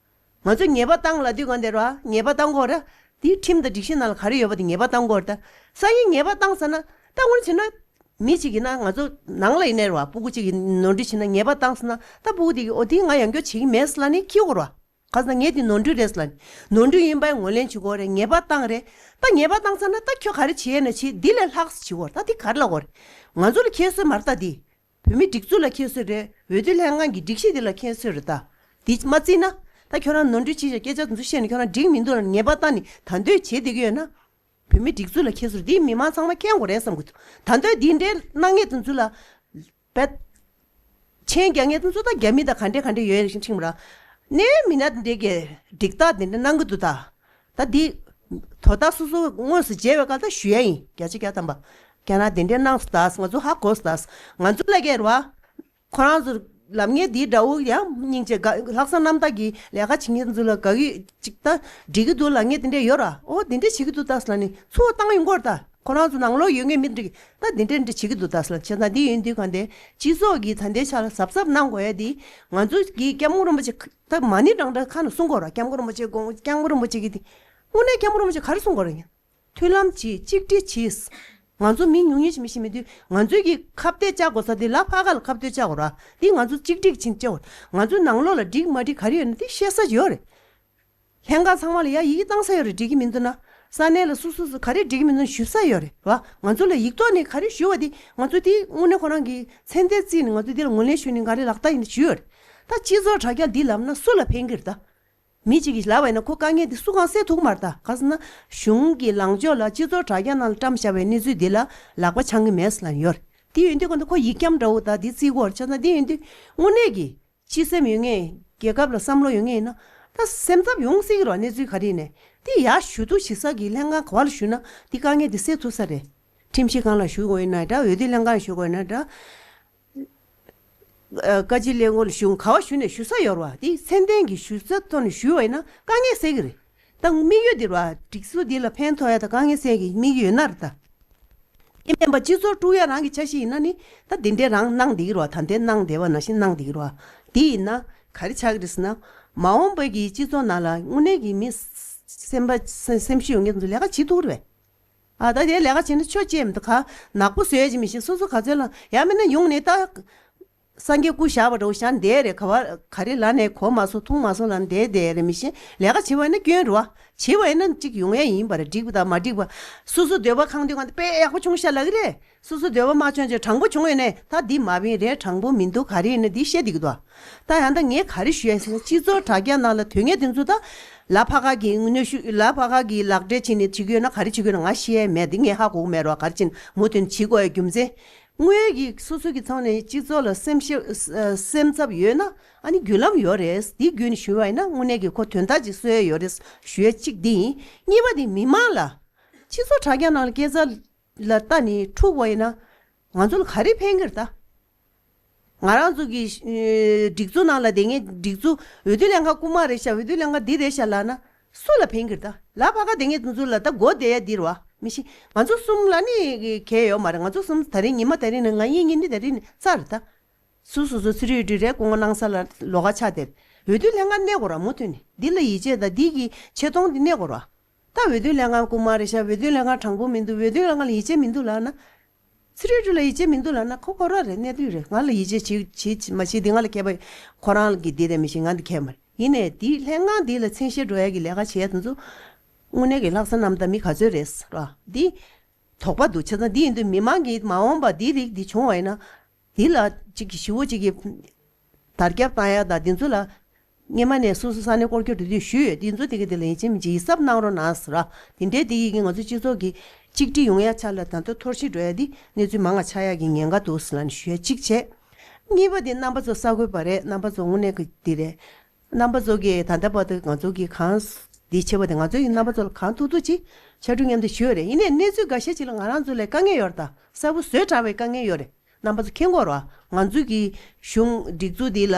བ། ང་ཚོས་ཉེས་པ་བཏང་ལབ་དུས་གང་དེ་རེད་བ། ཉེས་པ་བཏང་དགོས་རེད། དེའི་ཁྲིམས་དང་སྒྲིག་གཞི་ནང་ལ་ག་རེ་ཡོད་པ་དེ་ཉེས་པ་བཏང་དགོས་རེད་ད། སང་ཉིན་ཉེས་པ་བཏང་ཟེར་ན་ད་དངོས་གནས་བྱས་ན། མི་གཅིག་ཡིན་ན་ང་ཚོ་ནང་ལ་ཡིན་ནའི་རེད་བ། སྤུ་གུ་གཅིག་གིས་ནོར་འཁྲུལ་བྱས་ན་ཉེས་པ་བཏང་ཟེར་ན། ད་སྤུ་གུ་དེ་གིས་ཨོ་དེ་ང་ཡང་བསྐྱར་བྱེད་ཀྱི་མེད་ཟེར་ལབ་ནས་འཁྱེར་དགོས་རེད་བ། ག་ཟེར་ན་ངས་དེ་ནོར་འཁྲུལ་རེད་ཟེར་ལབ་ནས། ནོར་འཁྲུལ་ཡིན་པ་ངོས་ལེན་བྱེད་དགོས་རེད། ཉེས་པ་བཏང་རེད། ད་ཉེས་པ་བཏང་ཚར་ན་ད་ཁྱོད་ག་རེ་བྱེད་ཡས་ན་བྱེད། འདི་ལས་ལྷག་ཙམ་བྱེད་དགོས་རེད། ད་འདི་ག་རེ་ལབ་དགོས་རེད། ང་ཚོ་ལ་ཁྱད་གསོད་མ་རེད་ད་འདི། བོད་མིའི་སྒྲིག་འཛུགས་ལ་ཁྱད་གསོད་རེད། འོས་བསྡུ་ལྷན་ཁང་གི་སྒྲིག་གཞི་འདི་ལ་ཁྱད་གསོད་རེད་ད། འདི་མ་བརྩིས་ན་ད་ཁྱོད་རང་ནོར་འཁྲུལ་བྱས་ཤག་སྐད་ཆ་དེ་ཚོ་བཤད་ནས་ཁྱོད་རང་འགྲིག་མི་འདུག་ལབ་ནས་ཉེས་པ་བཏང་ནས་ད་འདོད་བྱེད་བསྡད་ཀྱི་ཡོད་ན། བོད་མིའི་སྒྲིག་འཛུགས་ལ་ཁྱད་གསོད་འདི་མི་མང་ཚང་མ་མཁྱེན་དགོས་རེད་བསམ་གྱི་འདུག་ད་ལྟ་འདི་འདྲའི་གནང་མཁན་དེ་ཚོ་ལ་བད་མཆན་རྒྱག་མཁན་དེ་ཚོ་ད་རྒྱ་མི་དང་ག་འདྲ་ག་འདྲ་ཡོད་རེད་ཤེས་མ་རེད། གནད་མི་སྣ་དེ་འདྲའི་གི་སྒྲིག་ཐག་དེ་འདྲ་གནང་གི་འདུག་ད། ད་འདི་དོ་བདག་སོ་སོ་དངོས་སུ་མཇལ་བའི་སྐབས་ད་ཞུ་ཡ་ཡིན། བརྒྱ་ཆ་བརྒྱ་ཐམ་པ། རྒྱ་ནག་དེ་འདྲ་གནང་སོང་ད། ང་ཚོ་ཧ་གོ་སོང་ད། ང་ཚོ་ལ་ཀྱི་རེད་བ། ཁོ་རང་ཚོ་ལབ་མཁན་འདི་འདྲ་བོ་ཡང་སྙིང་རྗེ་དགའ། ལྷག་བསམ་རྣམ་དག་གིས་ལས་ཀ་བྱེད་མཁན་ཚོ་ལ་དགའ་གི་ཅིག་ད་འགྲིག་གི་འདུག་ལབ་མཁན་དེ་འདྲ་ཡོད་ར། ཨོ་དེ་འདྲ་བྱེད་ཀྱི་འདུག་ད་ཟེར་ལབ་ནས་ཚུར་བཏང་ཡོང་གི་རེད་ད། ཁོ་རང་ཚོ་ནང་ལོགས་ཡོད་མཁན་མི་འདྲ་ད་དེ་འདྲ་འདྲ་བྱེད་ཀྱི་འདུག་ད་ཟེར་ལབ་བྱས་ཙང་། འདི་ཡིན་དུས་གང་དེ་སྤྱི་ཚོགས་ཀྱི་ད་ལྟའི་ཆ་ལ་གཟབ་གཟབ་གནང་དགོས་ཡ་དེ། ང་ཚོ་གི་སྐྱབས་མགོན་རིན་པོ་ཆེ་ད་མ་ཎི་བགྲང་བགྲང་ཁ་ནས་གསུང་གི་ཡོད་ར། སྐྱབས་མགོན་རིན་པོ་ཆེ་དགོངས། སྐྱབས་མགོན་རིན་པོ་ཆེ་གིས་དེ་དངོས་གནས་སྐྱབས་མགོན་རིན་པོ་ཆེ་ག་རེ་གསུང་གི་ཡོད་ར་ཡིན། མཐུན་ལམ་གྱིས་གཅིག་སྒྲིལ་གྱིས། ང་ཚོ་མི་ཉུང་ཉུང་ཞིག་མི་ཤེས་མི་འདུག་ང་ཚོའི་གི་ཁ་གཏད་བཅག་དགོས་ས་དེ་ལ་ཕ་ག་ལ་ཁ་གཏད་བཅག་དགོས་ར། དེ་ང་ཚོ་གཅིག་སྒྲིལ་ཕྱིན་བཅག་དགོས། ང་ཚོའི་ནང་ལོགས་ལ་འགྲིག་མ་འགྲིག་ག་རེ་ཡོད་ན་དེ་ཤེས་ས་ཡོད་རེད། ལྷན་ཁང་ཚང་མ་ལ་ཡ་ཡི་གེ་བཏང་ས་ཡོད་རེད། འགྲིག་གི་མི་འདུག་ན། ས་གནས་ལ་སུ་སུ་སུ་ག་རེ་འགྲིག་གི་མི་འདུག་ན་ཞུ་ས་ཡོད་རེད་བ། ང་ཚོ་ལ་ཡིག་ཐོག་ནས་ག་རེ་ཞུ་བ་དེ་ང་ཚོ་དེ་དངོས་གནས་ཁོ་རང་གི་མཚན་ལྡན་བརྩིས་ནས་ང་ཚོ་དེ་ལ་ངོས་ལེན་ཞུས་ནས་ག་རེ་ལག་བསྟར་ཡིན་ན་ཞུས་ཡོད་རེད། ད་སྤྱི་ཚོགས་དྲ་རྒྱ་འདི་ལབ་ན་སུ་ལ་ཕན་གི་རེད་ད། མི་གཅིག་གིས་ལབ་པ་ཡིན་ན་ཁོ་དཀའ་ངལ་འདི་སུ་གང་སེལ་ཐུབ་མ་རེད་ད། ག་ཟེར་ན་གཞུང་གི་ལངས་ཕྱོགས་ལ་སྤྱི་ཚོགས་དྲ་རྒྱ་ནང་ལ་བཀྲམ་བཞག་པའི་གནས་ཚུལ་འདི་ལ་ལག་པ་འཆང་གི་མེད་ཟེར་ལབ་ཡོད་རེད། དེ་ཡོད་དུས་ཁོ་ཚོ་ཁོ་ཡིག་སྐྱམ་འདྲ་བོ་ད་འདི་བརྩི་གི་ཡོད་རེད། བྱས་ཙང་དེ་ཡོད་དུས་དངོས་གནས་ཀྱི་སྤྱི་སེམས་ཡོད་མཁན། རྒྱལ་ཁབ་ལ་བསམ་བློ་ཡོད་མཁན་ཡིན་ན་ད་སེམས་འཚབ་ཡོང་སྲིད་ཀྱི་རེད་བ། གནས་ཚུལ་ག་རེ་ཡིན་ནའི་དེ་ཡར་ཞུ་གཏུག་བྱེད་ས་གི་ལྷན་ཁང་ག་བ་ལ་ཞུས་ན་དེ་དཀའ་ངལ་དེ་སེལ་ཐུབ་ས་རེད། ཁྲིམས་ཞིབ་ཁང་ལ་ཞུ་དགོས་ཡིན་ན་འདྲ། འོས་བསྡུ་ལྷན་ཁང་ལ་ཞུ་དགོས་ཡིན་ན་འདྲ། ཨ་བཀའ་སྤྱི་ཀླད་ཀོར་ལ་ཞུ། ག་བ་ཞུ་ནས་ཞུ་ས་ཡོད་རེད་བ། དེ་ཚད་ལྡན་གྱི་ཞུ་ས་ཐོག་ནས་ཞུས་པ་ཡིན་ན་དཀའ་ངལ་སེལ་གྱི་རེད། ད་དམིགས་ཡུལ་འདི་རེད་བ། སྒྲིག་འཛུགས་འདི་ལ་ཕན་ཐོགས་ཡ་དང་དཀའ་ངལ་སེལ་གྱི་དམིགས་ཡུལ་ཡོད་ན་རེད་ད། དེ་མིན་པ་སྤྱི་ཚོགས་དཀྲུག་ཡ་རང་གི་འཆར་གཞི་ཡིན་ན་ནི་ད་འདི་འདྲའི་རང་གནང་བསྡད་ཀྱི་རེད་བ། ད་ལྟའི་གནང་བསྡད་པ་ནང་བཞིན་གནང་བསྡད་ཀྱི་རེད་བ། དེ་ཡིན་ན་ག་རེ་ཆགས་ཀྱི་རེད་ཟེར་ན། མ་འོངས་པའི་གི་སྤྱི་ཚོགས་ནང་ལ་དངོས་གནས་ཀྱི་མི་སེམས་པ་སེམས་ཤུགས་ཡོད་མཁན་ཚོ་ལས་ཀ་བྱེད་ཐུབ་རེད་པས། ཨ་ད་དེ་ལས་ཀ་བྱེད་ན་ཆོ་ཅེས་མི་འདུག་ག་ནག་པོ་བཟོས་ཀྱི་མི་ཤེས། སོ་སོ་ག་ཚོད་ལ་ཡང་མིན་ན་ཡོང་ནས་ད་སངས་རྒྱས་སྐུ་བཞག་པ་འདྲ་བོ་བཞག་བསྡད་རེད། ག་བ་ག་རེ་ལབ་ནས་གོ་མ་སོང་འཐུང་མ་སོང་ལབ་བསྡད་བསྡད་རེད། མི་ཤེས། ལས་ཀ་བྱེད་པ་ཡིན་ན་སྐྱོན་རེད་བ། བྱེད་པ་ཡིན་ན་གཅིག་ཡོང་ཡ་ཡིན་པ་རེད། འགྲིག་པ་དང་མ་འགྲིག་པ། སོ་སོ་འདོད་པ་ཁེངས་དུས་གང་དེ་དཔེ་ཡག་པོ་བྱུང་ཤག་ལབ་ཀྱི་རེད། སོ་སོ་འདོད་པ་མ་བྱུང་ཅིག་དྲང་པོ་བྱུང་ཡོད་ནས་ད་འདི་མ་བིན་རེད། དྲང་པོ་མི་འདུག་ག་རེ་ཡིན་ན་འདི་བཤད་བསྡད་ཀྱི་འདུག་ད་ཡང་ད་ངས་ག་རེ་ཞུ་ཡ་ཟེར་ན། སྤྱི་ཚོགས་དྲ་རྒྱ་ནང་ལ་དོན་གཉེར་དེ་ཚོ་ད་ལ་ཕ་ཁ་གི་གནོན་ཤུགས། ལ་ཕ་ཁ་གི་ལག་འབྲེལ་བྱས་ནས་བྱེད་ཀྱི་ཡོད་ན་ག་རེ་བྱེད་ཀྱི་ཡོད་ན་ང་ཤེས་ཡ་མེད། འདི་ངས་ཧ་གོ་གི་མེད་རོགས། ག་རེ་བྱས་ནས་མུ་མཐུད་བྱེད་དགོས་ཡ་རྒྱུ་མཚན། དངོས་ཡོད་ཀྱི་སོ་སོ་གི་ཐོག་ནས་སྤྱི་ཚོགས་ལ་སེམས་ཤེས་སེམས་འཚབ་ཡོད་ན་ཨ་ནི་བརྒྱུད་ལམ་ཡོད་རེད། འདི་བརྒྱུད་ནས་ཞུ་བ་ཡིན་ན་དངོས་གནས་ཀྱི་ཁོ་དོན་དག་ཅིག་གསོ་ཡ་ཡོད་རེད་ཞུ་ཡ་གཅིག་འདི་ཡིན། གཉིས་པ་དེ་མི་མང་ལ་སྤྱི་ཚོགས་དྲ་རྒྱ་ནང་ལ་སྐད་ཆ་ལ་ལྟ་ནས་འཁྲུག་པ་ཡིན་ན་ང་ཚོ་ལ་ག་རེ་ཕན་གྱི་རེད་ད། ང་རང་ཚོ་གི་ཨེ་སྒྲིག་འཛུགས་ནང་ལ་བསྡད་མཁན་སྒྲིག་འཛུགས་འོས་བསྡུ་ལྷན་ཁང་རྐུ་མ་རེད་ཤག་འོས་བསྡུ་ལྷན་ཁང་འདི་རེད་ཤག་ལབ་ན་སུ་ལ་ཕན་གྱི་རེད་ད། ལ་ཕ་ཁ་བསྡད་མཁན་དེ་ཚོ་ལ་ད་མགོ་བསྡད་ཡ་འདི་རེད་བ། མི་ཤེས། ང་ཚོ་གསུམ་ལ་ནི་གལ་ཡོད་མ་རེད། ང་ཚོ་གསུམ་ད་རིང་ཉི་མ་ད་རིང་ནས་ང་གཉིས་གཉིས་འདི་ད་རིང་ནས་རྩ་རེད་ད། སུ་སུ་སུ་ཚུར་ཡོད་དུས་རེད་སྐུ་ངོ་གནང་ས་ལ་ལོགས་ཀ་ཆགས་བསྡད། འོས་བསྡུ་ལྷན་ཁང་གནས་དགོས་ར་མུ་མཐུད་ནས་འདི་ལ་ཡིད་ཆེས་དང་འདི་གི་ཆེ་མཐོང་འདི་གནས་དགོས་ར། ད་འོས་བསྡུ་ལྷན་ཁང་རྐུ་མ་རེད་ཤག་འོས་བསྡུ་ལྷན་ཁང་དྲང་པོ་མི་འདུག་འོས་བསྡུ་ལྷན་ཁང་ལ་ཡིད་ཆེས་མི་འདུག་ལབ་ན། ཚུར་ཡོད་དུས་ལ་ཡིད་ཆེས་མི་འདུག་ལབ་ན་ཁོ་ཁོ་ར་རེད། གནས་དུས་རེད། ང་ལ་ཡིད་ཆེས་བྱེད་བྱེད་མ་བྱེད་འདི་ང་ལ་ཁྱད་པར། ཁོ་རང་གི་འདི་རེད་མི་ཤེས། ང་འདི་ཁྱད་མ་རེད། ཡིན་ནའི་འདི་ལྷན་ཁང་འདི་ལ་མཚན་ཤས་འགྲོ་ཡ་གི་ལས་ཀ་བྱེད་ཡ་དེ་ཚོ་དངོས་གནས་ཀྱི་ལྷག་བསམ་རྣམ་དག་མི་ག་ཚོད་རེད་ར། འདི་དོགས་པ་འདུག་བྱས་ཙང་འདི་ཡིན་དུས་མི་མང་གིས་མ་འོངས་པ་འདི་རིགས་འདི་བྱུང་བ་ཡིན་ན། འདི་ལ་གཅིག་གི་ཞི་བོ་གཅིག་གི་དར་རྒྱབ་བཏང་ཡ་དང་འདི་ཚོ་ལ་སྔས་མ་ནས་སོ་སོ་ས་གནས་སྐོར་སྐྱོད་འགྲོ་དུས་ཞུས་ཡོད། འདི་ཚོ་དེ་ག་དེ་ལ་ཡིན་གཅིག་མིན་གཅིག་ཡིད་གཟབ་གནང་རོགས་གནང་ཟེར་ར། དེ་འདྲའི་དེ་ཡི་གི་ང་ཚོ་སྤྱི་ཚོགས་ཀྱི་ གཅིག་སྒྲིལ་ཡོང་ཡ་ཆ་ལ་ད་ལྟ་འཐོར་ཞིག་འགྲོ་ཡ་འདི་གནས་ཚུལ་མང་ང་ཆགས་ཡ་གི་ཉེན་ཁ་འདུག་ཟེར་ལབ་ནས་ཞུ་ཡ་གཅིག་བྱས། གཉིས་པ་དེ་རྣམ་པ་ཚོ་གསར་འགོད་པ་རེད། རྣམ་པ་ཚོ་དངོས་གནས་ཀྱི་འདི་རེད། རྣམ་པ་ཚོ་གིས་ད་ལྟ་བར་དུ་ང་ཚོ་གི་གང་འདི་བྱེད་པ་དེ་ང་ཚོ་ཡི་རྣམ་པ་ཚོ་ལ་གང་ཐུབ་ཐུབ་ཅིག་ཕྱར་གྲུ་མཉམ་དུ་ཞུས་ཡོད་རེད། ཡིན་ནའི་གནས་ཚུལ་འགའ་ཤས་ཅིག་ལ་ང་རང་ཚོ་ལ་དཀའ་ངལ་ཡོད་རེད། ད་གསལ་པོ་བཟོས་དྲགས་པའི་དཀའ་ངལ་ཡོད་རེད། རྣམ་པ་ཚོ་མཁྱེན་གྱི་ཡོད་རེད་བ། ང་ཚོ་གི་གཞུང་སྒྲིག་འཛུགས་འདི་ལ་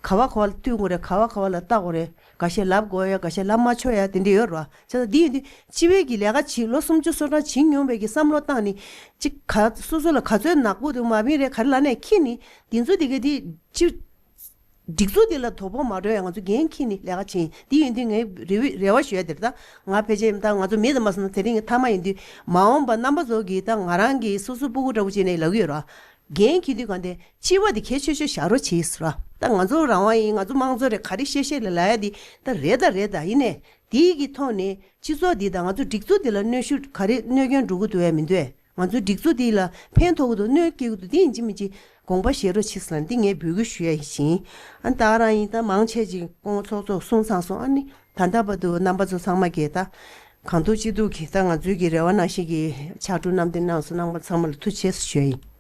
ག་བ་ག་བ་ལ་བསྟུན་དགོས་རེད། ག་བ་ག་བ་ལ་ལྟ་དགོས་རེད། འགའ་ཤས་ལབ་དགོས་ཡ། འགའ་ཤས་ལབ་མ་ཆོག་ཡ་དེ་འདྲ་ཡོད་རེད་བ། བྱས་ཙང་འདི་ཡིན་དུས་སྤྱི་པའི་གི་ལས་ཀ་བྱེད་ལོ་སུམ་ཅུ་སོ་གྲངས་བྱེད་མྱོང་བའི་གི་བསམ་བློ་བཏང་ནས་ཅིག་ག་སོ་སོ་ལ་ག་ཚོད་ནག་པོ་འདུག་མ་བིན་རེད་ག་རེ་ལབ་ནས་འཁྱེར་ནས་འདི་ཚོ་དེ་ག་དེ་ཅི། སྒྲིག་འཛུགས་འདི་ལ་དོ་ཕོག་མ་འགྲོ་ཡ་ང་ཚོ་འགན་འཁྱེར་ནས་ལས་ཀ་བྱེད་ཡིན། འདི་ཡིན་དུས་ངའི་རེ་བ་རེ་བ་ཞུ་ཡ་དེ་རེད། ད་ང་ཕལ་ཆེར་ད་ང་ཚོ་མི་དང་མ་སོང་ན་དེ་རིང་གི་མཐའ་མ་ཡིན་དུས་མ་འོངས་པ་རྣམ་པ་ཚོ་གིས་ད་ང་རང་གི་སོ་སོ་སྤུ་གུ་འདྲ་བོ་བྱས་ནས་ལབ་ཀྱི་ཡོད་རེད་བ། འགན་འཁྱེར་དུས་གང་དེ་སྤྱི་པ་དེ་གལ་ཆེ་ཤོས་བཞག་རོགས་བྱེད་ཟེར་བ། ད་ང་ཚོ་རང་དབང་ཡིན། ང་ཚོ་དམངས་གཙོ་རེད། ག་རེ་བཤད་བཤད་ལ་ལབ་ཡ་དེ་ད་རེད་ད་རེད། ད་ཡིན་ནའི་དེའི་གི་ཐོག་ནས་སྤྱི་ཚོགས་འདི་དང་ང་ཚོ་སྒྲིག་འཛུགས་འདི་ལ་གནོན་ཤུགས་ག་རེ་གནོད་སྐྱོན་འགྲོ་གི་འདུག་ཡ་མི་འདུག་ཨེ། ང་ཚོའི་སྒྲིག་འཛུགས་འདི་ལ་ཕན་ཐོགས་ཀྱི་འདུག་གནོད་སྐྱེལ་གྱི་འདུག་འདི་ཡིན་གཅིག་མིན་གཅིག་དགོངས་པ་བཞེས་རོགས་བྱེད་ཟེར་ལབ་འདི་ངས་འབོད་སྐུལ་ཞུ་ཡ་ཡིན། ཨ་ད་རང་ཡིན། ད་མང་ཆེ་ཅིག་སྐུ་ངོ་ཚོགས་གཙོ་གསུངས་ཚར་སོང་། ཨ་ནི་ད་ལྟ་བར་དུ་རྣམ་པ་ཚོ་ཚང་མ་གིས་ད་གང་ཐུབ་ཅི་ཐུབ་ཀྱིས་ད་ང་ཚོའི་གི་རེ་བ་ནང་བཞིན་གྱི་ཕྱར་གྲུ་བསྣམས་ཏེ་གནང་སོང་། རྣམ་པ་ཚང་མ་ལ་ཐུགས་རྗེ་ཆེ་ཞུ་ཡ་ཡིན།